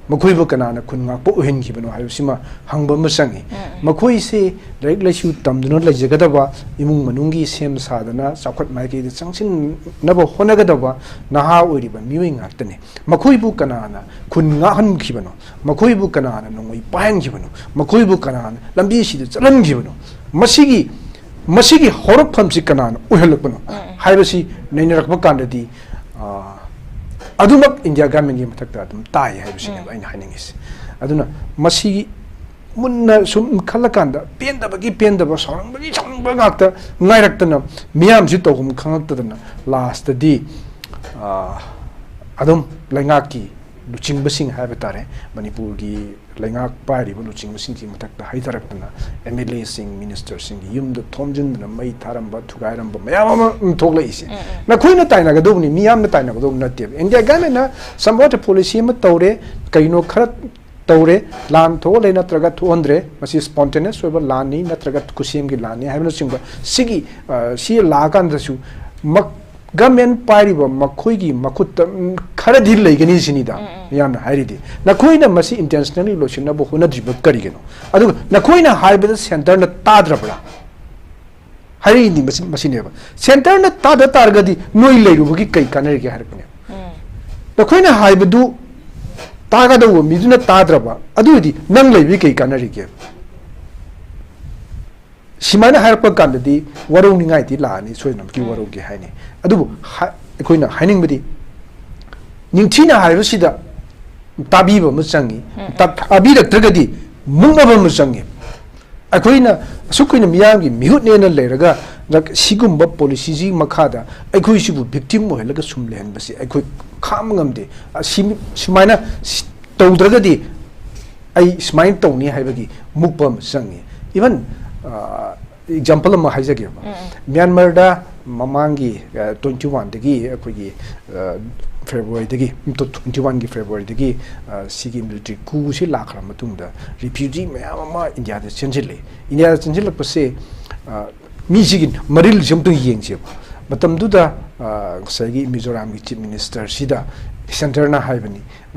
ꯃꯈꯣꯏꯕꯨ ꯀꯅꯥꯅ ꯈꯨꯟ ꯉꯥꯛꯄ ꯑꯣꯏꯍꯟꯈꯤꯕꯅꯣ ꯍꯥꯏꯕꯁꯤꯃ ꯍꯪꯕ ꯑꯃ ꯆꯪꯉꯤ꯫ ꯎꯝ, ꯎꯝ꯫ ꯃꯈꯣꯏꯁꯦ ꯂꯥꯏꯔꯤꯛ ꯂꯥꯏꯁꯨ ꯇꯝꯗꯨꯅ ꯂꯩꯖꯒꯗꯕ, ꯏꯃꯨꯡ ꯃꯅꯨꯡꯒꯤ ꯁꯦꯝ ꯁꯥꯗꯅ ꯆꯥꯎꯈꯠ ꯃꯥꯏꯀꯩꯗ ꯆꯪꯁꯤꯟꯅꯕ ꯍꯣꯠꯅꯒꯗꯕ ꯅꯍꯥ ꯑꯣꯏꯔꯤꯕ ꯃꯤꯑꯣꯏ ꯉꯥꯛꯇꯅꯤ꯫ ꯃꯈꯣꯏꯕꯨ ꯀꯅꯥꯅ ꯈꯨꯟ ꯉꯥꯛꯍꯟꯈꯤꯕꯅꯣ? ꯃꯈꯣꯏꯕꯨ ꯀꯅꯥꯅ ꯅꯣꯡꯃꯩ ꯄꯥꯏꯍꯟꯈꯤꯕꯅꯣ? ꯃꯈꯣꯏꯕꯨ ꯀꯅꯥꯅ ꯂꯝꯕꯤꯁꯤꯗ ꯆꯠꯍꯟꯈꯤꯕꯅꯣ? ꯃꯁꯤꯒꯤ, ꯃꯁꯤꯒꯤ ꯍꯧꯔꯛꯐꯝꯁꯤ ꯀꯅꯥꯅ ꯑꯣꯏꯍꯜꯂꯛꯄꯅꯣ ꯎꯝ, ꯎꯝ꯫ ꯍꯥꯏꯕꯁꯤ ꯅꯩꯅꯔꯛꯄ ꯀꯥꯟꯗꯗꯤ, ꯑ, ꯑꯗꯨꯃꯛ ꯏꯟꯗꯤꯌꯥ ꯒꯚꯔꯟꯃꯦꯟꯒꯤ ꯃꯊꯛꯇ ꯑꯗꯨꯝ ꯇꯥꯏ ꯍꯥꯏꯕꯁꯤꯅꯦꯕ ꯎꯝ꯫ ꯑꯩꯅ ꯍꯥꯏꯅꯤꯡꯉꯤꯁꯦ꯫ ꯑꯗꯨꯅ ꯃꯁꯤ ꯃꯨꯟꯅ ꯁꯨꯝ ꯈꯜꯂꯀꯥꯟꯗ ꯄꯦꯟꯗꯕꯒꯤ ꯄꯦꯟꯗꯕ, ꯁꯥꯎꯅꯤꯡꯕꯒꯤ ꯁꯥꯎꯅꯤꯡꯕ ꯉꯥꯛꯇ ꯉꯥꯏꯔꯛꯇꯅ ꯃꯤꯌꯥꯝꯁꯤ ꯇꯧꯐꯝ ꯈꯪꯉꯛꯇꯗꯅ lastꯇꯗꯤ, ꯑ, ꯑꯗꯨꯝ ꯂꯩꯉꯥꯛꯀꯤ ꯂꯨꯆꯤꯡꯕꯁꯤꯡ ꯍꯥꯏꯕ ꯇꯥꯔꯦ, ꯃꯅꯤꯄꯨꯔꯒꯤ ꯂꯩꯉꯥꯛ ꯄꯥꯏꯔꯤꯕ ꯂꯨꯆꯤꯡꯕꯁꯤꯡꯁꯤ ꯃꯊꯛꯇ ꯍꯩꯊꯔꯛꯇꯅ ꯑꯦꯝ ꯑꯦꯜ ꯑꯦꯁꯤꯡ, ꯃꯤꯅꯤꯁꯇꯔꯁꯤꯡꯒꯤ ꯌꯨꯝꯗ ꯊꯣꯝꯖꯤꯟꯗꯅ ꯃꯩ ꯊꯥꯔꯝꯕ, ꯊꯨꯒꯥꯏꯔꯝꯕ ꯃꯌꯥꯝ ꯑꯃ ꯊꯣꯛꯂꯛꯏꯁꯦ꯫ ꯎꯝ, ꯎꯝ꯫ ꯅꯈꯣꯏꯅ ꯇꯥꯏꯅꯒꯗꯧꯕꯅꯤ, ꯃꯤꯌꯥꯝꯅ ꯇꯥꯏꯅꯒꯗꯧꯕ ꯅꯠꯇꯦꯕ꯫ ꯏꯟꯗꯤꯌꯥ ꯒꯃꯦꯟꯅ ꯁꯝꯕꯣꯠꯇ ꯄꯣꯂꯤꯁꯤ ꯑꯃ ꯇꯧꯔꯦ, ꯀꯩꯅꯣ ꯈꯔ ꯇꯧꯔꯦ, ꯂꯥꯟ ꯊꯣꯛꯍꯜꯂꯦ ꯅꯠꯇ꯭ꯔꯒ ꯊꯣꯛꯍꯟꯗ꯭ꯔꯦ, ꯃꯁꯤ ꯁ꯭ꯄꯣꯟꯇꯦꯅꯤꯌꯁ ꯑꯣꯏꯕ ꯂꯥꯟꯅꯤ ꯅꯠꯇ꯭ꯔꯒ ꯈꯨꯠꯁꯦꯝꯒꯤ ꯂꯥꯟꯅꯤ ꯍꯥꯏꯕꯅꯆꯤꯡꯕ꯫ ꯁꯤꯒꯤ, ꯑ, ꯁꯤ ꯂꯥꯛꯑꯀꯥꯟꯗꯁꯨ ꯃꯛ-, ꯒꯃꯦꯟ ꯄꯥꯏꯔꯤꯕ ꯃꯈꯣꯏꯒꯤ ꯃꯈꯨꯠꯇ, ꯎꯝ, ꯈꯔꯗꯤ ꯂꯩꯒꯅꯤ ꯁꯤꯅꯤꯗ꯫ ꯎꯝ, ꯎꯝ꯫ ꯃꯤꯌꯥꯝꯅ ꯍꯥꯏꯔꯤꯗꯤ, ꯅꯈꯣꯏꯅ ꯃꯁꯤ ꯏꯟꯇꯦꯟꯁꯅꯦꯜꯂꯤ ꯂꯣꯏꯁꯤꯟꯅꯕ ꯍꯣꯠꯅꯗ꯭ꯔꯤꯕ ꯀꯔꯤꯒꯤꯅꯣ? ꯑꯗꯨꯒ ꯅꯈꯣꯏꯅ ꯍꯥꯏꯕꯗ ꯁꯦꯟꯇꯔꯅ ꯇꯥꯗ꯭ꯔꯕ꯭ꯔꯥ? ꯍꯥꯏꯔꯛꯏꯅꯤ ꯃꯁꯤ-, ꯃꯁꯤꯅꯦꯕ꯫ ꯁꯦꯟꯇꯔꯅ ꯇꯥꯗ ꯇꯥꯔꯒꯗꯤ ꯅꯣꯏ ꯂꯩꯔꯨꯕꯒꯤ ꯀꯩ ꯀꯥꯟꯅꯔꯤꯒꯦ ꯍꯥꯏꯔꯛꯄꯅꯦ꯫ ꯎꯝ꯫ ꯅꯈꯣꯏꯅ ꯍꯥꯏꯕꯗꯨ ꯇꯥꯒꯗꯧꯕ ꯃꯤꯗꯨꯅ ꯇꯥꯗ꯭ꯔꯕ, ꯑꯗꯨ ꯑꯣꯏꯔꯗꯤ ꯅꯪ ꯂꯩꯕꯒꯤ ꯀꯩ ꯀꯥꯟꯅꯔꯤꯒꯦ? ꯁꯨꯃꯥꯏꯅ ꯍꯥꯏꯔꯛꯄ ꯀꯥꯟꯗꯗꯤ ꯋꯥꯔꯧꯅꯤꯡꯉꯥꯏꯗꯤ ꯂꯥꯛꯑꯅꯤ, ꯁꯣꯏꯗꯅꯃꯛꯀꯤ ꯎꯝ꯫ ꯋꯥꯔꯧꯒꯦ ꯍꯥꯏꯅꯤ꯫ ꯑꯗꯨꯕꯨ ꯍꯥ-, ꯑꯩꯈꯣꯏꯅ ꯍꯥꯏꯅꯤꯡꯕꯗꯤ, ꯅꯤꯡꯊꯤꯅ ꯍꯥꯏꯕꯁꯤꯗ ꯇꯥꯕꯤꯕ ꯑꯃ ꯆꯪꯉꯤ꯫ ꯎꯝ, ꯎꯝ꯫ ꯇꯥ-, ꯇꯥꯕꯤꯔꯛꯇ꯭ꯔꯒꯗꯤ ꯃꯨꯛꯅꯕ ꯑꯃ ꯆꯪꯉꯤ꯫ ꯑꯩꯈꯣꯏꯅ ꯑꯁꯨꯛ ꯀꯨꯏꯅ ꯃꯤꯌꯥꯝꯒꯤ ꯃꯤꯍꯨꯠꯅꯦꯅ ꯂꯩꯔꯒ, ꯅ-, ꯁꯤꯒꯨꯝꯕ ꯄꯣꯂꯤꯁꯤꯁꯤ ꯃꯈꯥꯗ ꯑꯩꯈꯣꯏꯁꯤꯕꯨ ꯚꯤꯛꯇꯤꯝ ꯑꯣꯏꯍꯜꯂꯒ ꯁꯨꯝ ꯂꯩꯍꯟꯕꯁꯤ ꯑꯩꯈꯣꯏ ꯈꯥꯡꯕ ꯉꯝꯗꯦ꯫ ꯑꯁꯤ, ꯁꯨꯃꯥꯏꯅ ꯁꯤ-, ꯇꯧꯗ꯭ꯔꯒꯗꯤ ꯑꯩ ꯁꯨꯃꯥꯏꯅ ꯇꯧꯅꯤ ꯍꯥꯏꯕꯒꯤ ꯃꯨꯛꯄ ꯑꯃ ꯆꯪꯉꯤ꯫ Even, ꯑ, example ꯑꯃ ꯍꯥꯏꯖꯒꯦꯕ꯫ ꯎꯝ, ꯎꯝ꯫ ꯃ꯭ꯌꯥꯟꯃꯥꯔꯗ ꯃꯃꯥꯡꯒꯤ, ꯑ, twenty one ꯗꯒꯤ ꯑꯩꯈꯣꯏꯒꯤ, ꯑ, ꯐꯦꯕ꯭ꯔꯨꯋꯥꯔꯤꯗꯒꯤ, ꯇ꯭ꯋꯦꯟꯇꯤ ꯋꯥꯟꯒꯤ ꯐꯦꯕ꯭ꯔꯨꯋꯥꯔꯤꯗꯒꯤ, ꯑ, ꯁꯤꯒꯤ ꯃꯤꯂꯤꯇꯔꯤ ꯀꯨꯁꯤ ꯂꯥꯛꯈ꯭ꯔ ꯃꯇꯨꯡꯗ ꯔꯤꯐ꯭ꯌꯨꯖꯤ ꯃꯌꯥꯝ ꯑꯃ ꯏꯟꯗꯤꯌꯥꯗ ꯆꯦꯟꯁꯤꯜꯂꯛꯏ꯫ ꯏꯟꯗꯤꯌꯥꯗ ꯆꯦꯟꯁꯤꯜꯂꯛꯄꯁꯦ, ꯑ, ꯃꯤꯁꯤꯒꯤ ꯃꯔꯤꯜꯁꯦ ꯑꯝꯇꯪ ꯌꯦꯡꯁꯦꯕ꯫ ꯃꯇꯝꯗꯨꯗ, ꯑ, ꯉꯁꯥꯏꯒꯤ ꯃꯤꯖꯣꯔꯥꯝꯒꯤ ꯆꯤꯐ ꯃꯤꯅꯤꯁꯇꯔꯁꯤꯗ ꯁꯦꯟꯇꯔꯅ ꯍꯥꯏꯕꯅꯤ,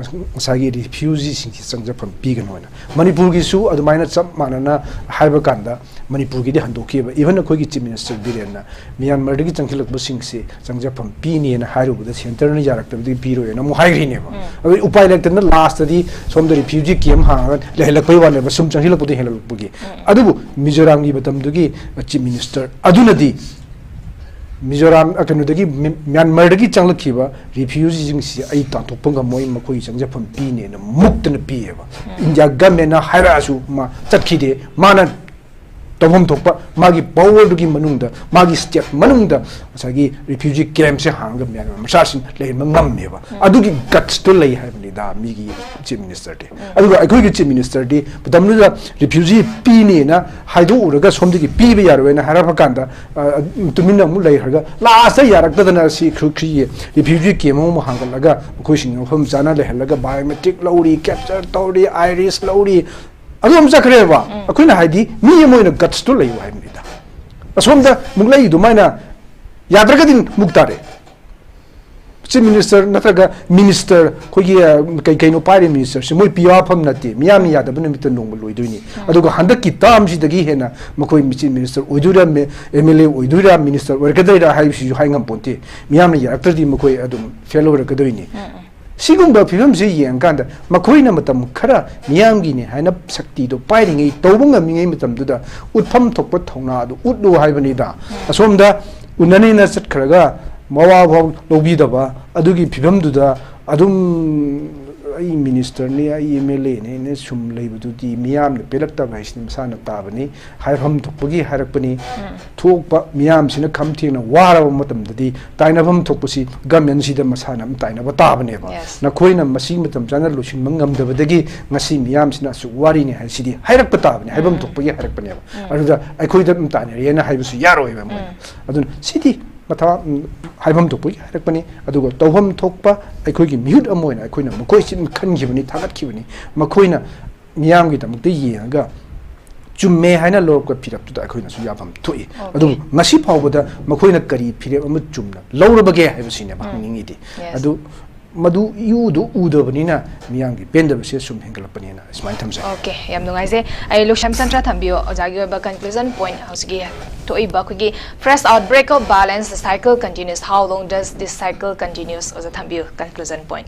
ꯉꯁꯥꯏꯒꯤ ꯔꯤꯐ꯭ꯌꯨꯖꯤꯁꯤꯡꯁꯤ ꯆꯪꯖꯐꯝ ꯄꯤꯒꯅꯨ ꯍꯥꯏꯅ꯫ ꯃꯅꯤꯄꯨꯔꯒꯤꯁꯨ ꯑꯗꯨꯃꯥꯏꯅ ꯆꯞ ꯃꯥꯟꯅꯅ ꯍꯥꯏꯕ ꯀꯥꯟꯗ ꯃꯅꯤꯄꯨꯔꯒꯤꯗꯤ ꯍꯟꯗꯣꯛꯈꯤꯑꯕ꯫ Even ꯑꯩꯈꯣꯏꯒꯤ ꯆꯤꯐ ꯃꯤꯅꯤꯁꯇꯔ ꯕꯤꯔꯦꯟꯅ ꯃ꯭ꯌꯥꯟꯃꯥꯔꯗꯒꯤ ꯆꯪꯁꯤꯜꯂꯛꯄꯁꯤꯡꯁꯦ ꯆꯪꯖꯐꯝ ꯄꯤꯅꯦꯅ ꯍꯥꯏꯔꯨꯕꯗ ꯁꯦꯟꯇꯔꯅ ꯌꯥꯔꯛꯇꯕꯗꯒꯤ ꯄꯤꯔꯣꯏꯅ ꯑꯃꯨꯛ ꯍꯥꯏꯈ꯭ꯔꯤꯅꯦꯕ꯫ ꯎꯝ꯫ ꯑꯗꯨ ꯎꯄꯥꯏ ꯂꯩꯇꯗꯅ ꯂꯥꯁꯇꯗꯤ ꯁꯣꯝꯗ ꯔꯤꯐ꯭ꯌꯨꯖꯤ ꯀꯦꯝ ꯍꯥꯡꯉꯒ ꯂꯩꯍꯜꯂꯛꯄꯒꯤ ꯋꯥꯅꯦꯕ, ꯁꯨꯝ ꯆꯪꯁꯤꯜꯂꯛꯄꯗ ꯍꯦꯜꯂꯛꯄꯒꯤ꯫ ꯎꯝ꯫ ꯑꯗꯨꯕꯨ ꯃꯤꯖꯣꯔꯥꯝꯒꯤ ꯃꯇꯝꯗꯨꯒꯤ ꯆꯤꯐ ꯃꯤꯅꯤꯁꯇꯔ ꯑꯗꯨꯅꯗꯤ ꯃꯤꯖꯣꯔꯥꯝ, ꯑ, ꯀꯩꯅꯣꯗꯒꯤ, ꯃꯤ-, ꯃ꯭ꯌꯥꯟꯃꯥꯔꯗꯒꯤ ꯆꯪꯂꯛꯈꯤꯕ ꯔꯤꯐ꯭ꯌꯨꯖꯤꯁꯤꯡꯁꯤ ꯑꯩ ꯇꯥꯟꯊꯣꯛꯄ ꯉꯝꯃꯣꯏ, ꯃꯈꯣꯏꯒꯤ ꯆꯪꯖꯐꯝ ꯄꯤꯅꯦꯅ ꯃꯨꯛꯇꯅ ꯄꯤꯌꯦꯕ꯫ ꯎꯝ꯫ ꯏꯟꯗꯤꯌꯥ ꯒꯃꯦꯟꯅ ꯍꯥꯏꯔꯛꯑꯁꯨ ꯃꯥ ꯆꯠꯈꯤꯗꯦ꯫ ꯃꯥꯅ ꯇꯧꯐꯝ ꯊꯣꯛꯄ ꯃꯥꯒꯤ ꯄꯋꯔꯗꯨꯒꯤ ꯃꯅꯨꯡꯗ, ꯃꯥꯒꯤ ꯁ꯭ꯇꯦꯠ ꯃꯅꯨꯡꯗ ꯉꯁꯥꯏꯒꯤ ꯔꯤꯐ꯭ꯌꯨꯖꯤ ꯀꯦꯝꯞꯁꯦ ꯍꯥꯡꯉꯒ ꯃꯌꯥꯝ ꯃꯆꯥꯁꯤꯡ ꯂꯩꯍꯟꯕ ꯉꯝꯃꯦꯕ꯫ ꯑꯗꯨꯒꯤ ꯒꯠꯁꯇꯣ ꯂꯩ ꯍꯥꯏꯕꯅꯤꯗ ꯃꯤꯒꯤ ꯆꯤꯐ ꯃꯤꯅꯤꯁꯇꯔꯗꯤ꯫ ꯑꯗꯨꯒ ꯑꯩꯈꯣꯏꯒꯤ ꯆꯤꯐ ꯃꯤꯅꯤꯁꯇꯔꯗꯤ ꯃꯇꯝꯗꯨꯗ ꯔꯤꯐ꯭ꯌꯨꯖꯤ ꯄꯤꯅꯦꯅ ꯍꯥꯏꯗꯣꯛꯎꯔꯒ ꯁꯣꯝꯗꯒꯤ ꯄꯤꯕ ꯌꯥꯔꯣꯏꯅ ꯍꯥꯏꯔꯛꯄ ꯀꯥꯟꯗ, ꯑ, ꯇꯨꯃꯤꯟꯅ ꯑꯃꯨꯛ ꯂꯩꯈ꯭ꯔꯒ ꯂꯥꯁꯇ ꯌꯥꯔꯛꯇꯗꯅ ꯁꯤ ꯈꯨ-, ꯈꯨ-, ꯔꯤꯐ꯭ꯌꯨꯖꯤ ꯀꯦꯝꯞ ꯑꯃ ꯍꯥꯡꯒꯠꯂꯒ ꯃꯈꯣꯏꯁꯤꯡ ꯃꯐꯝ ꯆꯥꯅ ꯂꯩꯍꯜꯂꯒ ꯕꯥꯏꯑꯣꯃꯦꯇ꯭ꯔꯤꯛ ꯂꯧꯔꯤ, ꯀꯦꯞꯆꯔ ꯇꯧꯔꯤ, ꯑꯥꯏꯔꯤꯁ ꯂꯧꯔꯤ, ꯑꯗꯨ ꯑꯃ ꯆꯠꯈ꯭ꯔꯦꯕ꯫ ꯑꯩꯈꯣꯏꯅ ꯍꯥꯏꯗꯤ ꯃꯤ ꯑꯃ ꯑꯣꯏꯅ ꯒꯠꯁꯇꯣ ꯂꯩꯌꯨ ꯍꯥꯏꯕꯅꯤꯗ꯫ ꯑꯁꯣꯝꯗ ꯃꯨꯛꯂꯩ ꯑꯗꯨꯃꯥꯏꯅ ꯌꯥꯗ꯭ꯔꯒꯗꯤ ꯃꯨꯛ ꯇꯥꯔꯦ꯫ ꯆꯤꯐ ꯃꯤꯅꯤꯁꯇꯔ ꯅꯠꯇ꯭ꯔꯒ ꯃꯤꯅꯤꯁꯇꯔ, ꯑꯩꯈꯣꯏꯒꯤ, ꯑ, ꯀꯩ ꯀꯩꯅꯣ ꯄꯥꯏꯔꯤ ꯃꯤꯅꯤꯁꯇꯔꯁꯦ ꯃꯣꯏ ꯄꯤꯋꯥꯐꯝ ꯅꯠꯇꯦ꯫ ꯃꯤꯌꯥꯝꯅ ꯌꯥꯗꯕ ꯅꯨꯃꯤꯠꯇ ꯅꯣꯡꯃ ꯂꯣꯏꯗꯣꯏꯅꯤ꯫ ꯑꯗꯨꯒ ꯍꯟꯗꯛꯀꯤ ꯇꯥꯔꯝꯁꯤꯗꯒꯤ ꯍꯦꯟꯅ ꯃꯈꯣꯏ ꯆꯤꯐ ꯃꯤꯅꯤꯁꯇꯔ ꯑꯣꯏꯗꯣꯏꯔꯥ, ꯑꯦꯝ ꯑꯦꯜ ꯑꯦ ꯑꯣꯏꯗꯣꯏꯔꯥ, ꯃꯤꯅꯤꯁꯇꯔ ꯑꯣꯏꯔꯛꯀꯗꯣꯏꯔꯥ ꯍꯥꯏꯕꯁꯤꯁꯨ ꯍꯥꯏ ꯉꯝꯄꯣꯟꯇꯦ꯫ ꯃꯤꯌꯥꯝꯅ ꯌꯥꯔꯛꯇ꯭ꯔꯗꯤ ꯃꯈꯣꯏ ꯑꯗꯨꯝ ꯐꯦꯜ ꯑꯣꯏꯔꯛꯀꯗꯣꯏꯅꯤ꯫ ꯁꯤꯒꯨꯝꯕ ꯐꯤꯕꯝꯁꯤ ꯌꯦꯡꯉꯀꯥꯟꯗ ꯃꯈꯣꯏꯅ ꯃꯇꯝ ꯈꯔ ꯃꯤꯌꯥꯝꯒꯤꯅꯦ ꯍꯥꯏꯅ ꯁꯛꯇꯤꯗꯣ ꯄꯥꯏꯔꯤꯉꯩ, ꯇꯧꯕ ꯉꯝꯃꯤꯉꯩ ꯃꯇꯝꯗꯨꯗ ꯎꯠꯐꯝ ꯊꯣꯛꯄ ꯊꯧꯅꯥ ꯑꯗꯨ ꯎꯠꯂꯨ ꯍꯥꯏꯕꯅꯤꯗ꯫ ꯑꯁꯣꯝꯗ ꯎꯅꯅꯦꯅ ꯆꯠꯈ꯭ꯔꯒ ꯃꯋꯥꯐꯥꯎ ꯂꯧꯕꯤꯗꯕ ꯑꯗꯨꯒꯤ ꯐꯤꯕꯝꯗꯨꯗ ꯑꯗꯨꯝ ꯑꯩ ꯃꯤꯅꯤꯁꯇꯔꯅꯤ, ꯑꯩ ꯑꯦꯝ ꯑꯦꯜ ꯑꯦꯅꯤ ꯍꯥꯏꯅ ꯁꯨꯝ ꯂꯩꯕꯗꯨꯗꯤ ꯃꯤꯌꯥꯝꯅ ꯄꯦꯜꯂꯛꯇꯕ ꯍꯥꯏꯁꯤꯗꯤ ꯃꯁꯥꯅ ꯇꯥꯕꯅꯤ꯫ ꯍꯥꯏꯐꯝ ꯊꯣꯛꯄꯒꯤ ꯍꯥꯏꯔꯛꯄꯅꯤ꯫ ꯊꯣꯛꯄ ꯃꯤꯌꯥꯝꯁꯤꯅ ꯈꯝ ꯊꯦꯡꯅ ꯋꯥꯔꯕ ꯃꯇꯝꯗꯗꯤ ꯇꯥꯏꯅꯐꯝ ꯊꯣꯛꯄꯁꯤ ꯒꯃꯦꯟꯁꯤꯗ ꯃꯁꯥꯅ ꯑꯗꯨꯝ ꯇꯥꯏꯅꯕ ꯇꯥꯕꯅꯦꯕ꯫ Yes. ꯅꯈꯣꯏꯅ ꯃꯁꯤ ꯃꯇꯝ ꯆꯥꯅ ꯂꯣꯏꯁꯤꯟꯕ ꯉꯝꯗꯕꯗꯒꯤ ꯉꯁꯤ ꯃꯤꯌꯥꯝꯁꯤꯅ ꯑꯁꯨꯛ ꯋꯥꯔꯤꯅꯤ ꯍꯥꯏꯁꯤꯗꯤ ꯍꯥꯏꯔꯛꯄ ꯇꯥꯕꯅꯤ, ꯍꯥꯏꯐꯝ ꯊꯣꯛꯄꯒꯤ ꯍꯥꯏꯔꯛꯄꯅꯦꯕ꯫ ꯑꯗꯨꯗ ꯑꯩꯈꯣꯏꯗ ꯑꯗꯨꯝ ꯇꯥꯏꯅꯔꯦꯅ ꯍꯥꯏꯕꯁꯨ ꯌꯥꯔꯣꯏꯕ ꯃꯣꯏꯅ꯫ ꯑꯗꯨꯅ ꯁꯤꯗꯤ ꯃꯊꯥ, ꯎꯝ, ꯍꯥꯏꯐꯝ ꯊꯣꯛꯄꯒꯤ ꯍꯥꯏꯔꯛꯄꯅꯤ꯫ ꯑꯗꯨꯒ ꯇꯧꯐꯝ ꯊꯣꯛꯄ ꯑꯩꯈꯣꯏꯒꯤ ꯃꯤꯍꯨꯠ ꯑꯃ ꯑꯣꯏꯅ ꯑꯩꯈꯣꯏꯅ ꯃꯈꯣꯏꯁꯤ ꯈꯟꯈꯤꯕꯅꯤ, ꯊꯥꯒꯠꯈꯤꯕꯅꯤ꯫ ꯃꯈꯣꯏꯅ ꯃꯤꯌꯥꯝꯒꯤꯗꯃꯛꯇ ꯌꯦꯡꯉꯒ ꯆꯨꯝꯃꯦ ꯍꯥꯏꯅ ꯂꯧꯔꯛꯄ ꯐꯤꯔꯦꯞꯇꯨꯗ ꯑꯩꯈꯣꯏꯅꯁꯨ ꯌꯥꯐꯝ ꯊꯣꯛꯏ꯫ Okay. ꯑꯗꯨꯕꯨ ꯉꯁꯤ ꯐꯥꯎꯕꯗ ꯃꯈꯣꯏꯅ ꯀꯔꯤ ꯐꯤꯔꯦꯞ ꯑꯃ ꯆꯨꯝꯅ ꯂꯧꯔꯕꯒꯦ ꯍꯥꯏꯕꯁꯤꯅꯦꯕ ꯍꯪꯅꯤꯡꯉꯤꯗꯤ꯫ Yes. ꯑꯗꯨ ꯃꯗꯨ ꯏꯎꯗꯨ ꯎꯗꯕꯅꯤꯅ ꯃꯤꯌꯥꯝꯒꯤ ꯄꯦꯟꯗꯕꯁꯦ ꯁꯨꯝ ꯍꯦꯟꯒꯠꯂꯛꯄꯅꯤꯅ ꯁꯨꯃꯥꯏꯅ ꯊꯝꯖꯒꯦ꯫ Okay, ꯌꯥꯝ ꯅꯨꯡꯉꯥꯏꯖꯩ꯫ ꯑꯩ ꯂꯣꯏꯁꯝ ꯁꯟꯇ꯭ꯔ ꯊꯝꯕꯤꯌꯣ, ꯑꯣꯖꯥꯒꯤ ꯑꯣꯏꯕ conclusion point, ꯍꯧꯖꯤꯛꯀꯤ ꯊꯣꯛꯏꯕ ꯑꯩꯈꯣꯏꯒꯤ fresh outbreak of violence, the cycle continues, how long does this cycle continues? ꯑꯣꯖꯥ ꯊꯝꯕꯤꯌꯨ, conclusion point꯫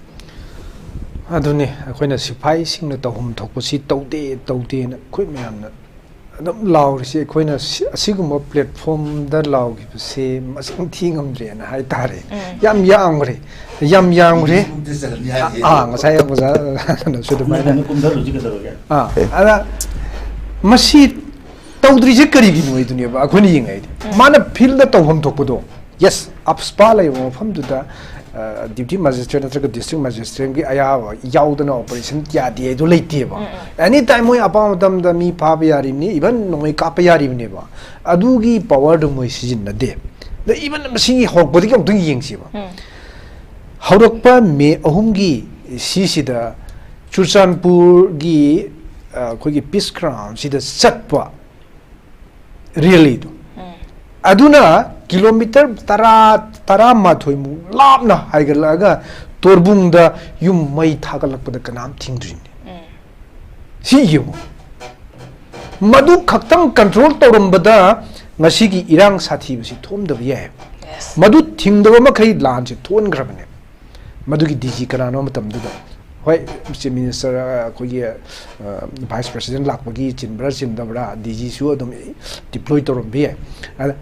ꯑꯗꯨꯅꯤ ꯑꯩꯈꯣꯏꯅ ꯁꯤꯐꯥꯏꯁꯤꯡꯅ ꯇꯧꯐꯝ ꯊꯣꯛꯄꯁꯤ ꯇꯧꯗꯦ, ꯇꯧꯗꯦꯅ ꯑꯩꯈꯣꯏ ꯃꯌꯥꯝꯅ ꯑꯗꯨꯝ ꯂꯥꯎꯔꯤꯁꯤ꯫ ꯑꯩꯈꯣꯏꯅ ꯁꯤ-, ꯑꯁꯤꯒꯨꯝꯕ platformꯗ ꯂꯥꯎꯈꯤꯕꯁꯦ ꯃꯁꯤꯡ ꯊꯤ ꯉꯝꯗ꯭ꯔꯦꯅ ꯍꯥꯏ ꯇꯥꯔꯦ꯫ ꯌꯥꯝ ꯌꯥꯝꯈ꯭ꯔꯦ, ꯌꯥꯝ ꯌꯥꯝꯈ꯭ꯔꯦ꯫ ꯑꯥ, ꯉꯁꯥꯏ ꯑꯣꯖꯥꯅꯁꯨ ꯑꯗꯨꯃꯥꯏꯅ꯫ ꯑꯥ, ꯑꯗ ꯃꯁꯤ ꯇꯧꯗ꯭ꯔꯤꯁꯦ ꯀꯔꯤꯒꯤꯅꯣ ꯍꯥꯏꯗꯨꯅꯦꯕ ꯑꯩꯈꯣꯏꯅ ꯌꯦꯡꯉꯛꯏꯗꯤ꯫ ꯃꯥꯅ ꯐꯤꯜꯗ ꯇꯧꯐꯝ ꯊꯣꯛꯄꯗꯣ, ꯌꯦꯁ, ꯑꯞꯁꯄꯥ ꯂꯩꯕ ꯃꯐꯝꯗꯨꯗ ꯗ꯭ꯌꯨꯇꯤ ꯃꯦꯖꯤꯁꯇ꯭ꯔꯦꯠ ꯅꯠꯇ꯭ꯔꯒ ꯗꯤꯁꯇ꯭ꯔꯤꯛ ꯃꯦꯖꯤꯁꯇ꯭ꯔꯦꯠꯀꯤ ꯑꯌꯥꯕ ꯌꯥꯎꯗꯅ ꯑꯣꯄꯔꯦꯁꯟ ꯌꯥꯗꯦ ꯍꯥꯏꯗꯣ ꯂꯩꯇꯦꯕ꯫ ꯑꯦꯅꯤ ꯇꯥꯏꯝ ꯃꯣꯏ ꯑꯄꯥꯝꯕ ꯃꯇꯝꯗ ꯃꯤ ꯐꯥꯕ ꯌꯥꯔꯤꯕꯅꯤ, ꯏꯚꯟ ꯅꯣꯡꯃꯩ ꯀꯥꯞꯄ ꯌꯥꯔꯤꯕꯅꯦꯕ꯫ ꯑꯗꯨꯒꯤ ꯄꯋꯥꯔꯗꯨ ꯃꯣꯏ ꯁꯤꯖꯤꯟꯅꯗꯦ꯫ ꯑꯗ ꯏꯚꯟ ꯃꯁꯤꯒꯤ ꯍꯧꯔꯛꯄꯗꯒꯤ ꯑꯃꯨꯛꯇꯪ ꯌꯦꯡꯁꯤꯕ꯫ ꯍꯧꯔꯛꯄ ꯃꯦ ꯑꯍꯨꯝꯒꯤ ꯁꯤꯁꯤꯗ ꯆꯨꯔꯆꯥꯟꯄꯨꯔꯒꯤ, ꯑ, ꯑꯩꯈꯣꯏꯒꯤ ꯄꯤꯁ ꯒ꯭ꯔꯥꯎꯟꯁꯤꯗ ꯆꯠꯄ ꯔꯦꯂꯤꯗꯣ, ꯑꯗꯨꯅ ꯀꯤꯂꯣꯃꯤꯇꯔ ꯇꯔꯥ, ꯇꯔꯥꯃꯥꯊꯣꯏꯃꯨꯛ ꯂꯥꯞꯅ ꯍꯥꯏꯒꯠꯂꯛꯑꯒ ꯇꯣꯔꯕꯨꯡꯗ ꯌꯨꯝ ꯃꯩ ꯊꯥꯒꯠꯂꯛꯄꯗ ꯀꯅꯥꯝ ꯊꯤꯡꯗ꯭ꯔꯤꯅꯤ꯫ ꯁꯤ ꯌꯦꯡꯉꯨ, ꯃꯗꯨ ꯈꯛꯇꯪ ꯀꯟꯇ꯭ꯔꯣꯜ ꯇꯧꯔꯝꯕꯗ ꯉꯁꯤꯒꯤ ꯏꯔꯥꯡ ꯁꯥꯊꯤꯕꯁꯤ ꯊꯣꯛꯑꯝꯗꯕ ꯌꯥꯏ꯫ ꯃꯗꯨ ꯊꯤꯡꯗꯕ ꯃꯈꯩ ꯂꯥꯟꯁꯦ ꯊꯣꯛꯍꯟꯈ꯭ꯔꯕꯅꯦ꯫ ꯃꯗꯨꯒꯤ ꯗꯤ ꯖꯤ ꯀꯅꯥꯅꯣ ꯃꯇꯝꯗꯨꯗ, ꯍꯣꯏ, ꯆꯤꯐ ꯃꯤꯅꯤꯁꯇꯔ, ꯑꯩꯈꯣꯏꯒꯤ, ꯑ, ꯚꯥꯏꯁ ꯄ꯭ꯔꯁꯤꯗꯦꯟ ꯂꯥꯛꯄꯒꯤ ꯆꯤꯟꯕ꯭ꯔꯥ ꯆꯤꯟꯗꯕ꯭ꯔꯥ, ꯗꯤ ꯖꯤꯁꯨ ꯑꯗꯨꯝ ꯗꯤꯄ꯭ꯂꯣꯏ ꯇꯧꯔꯝꯕ ꯌꯥꯏ꯫ ꯑꯗ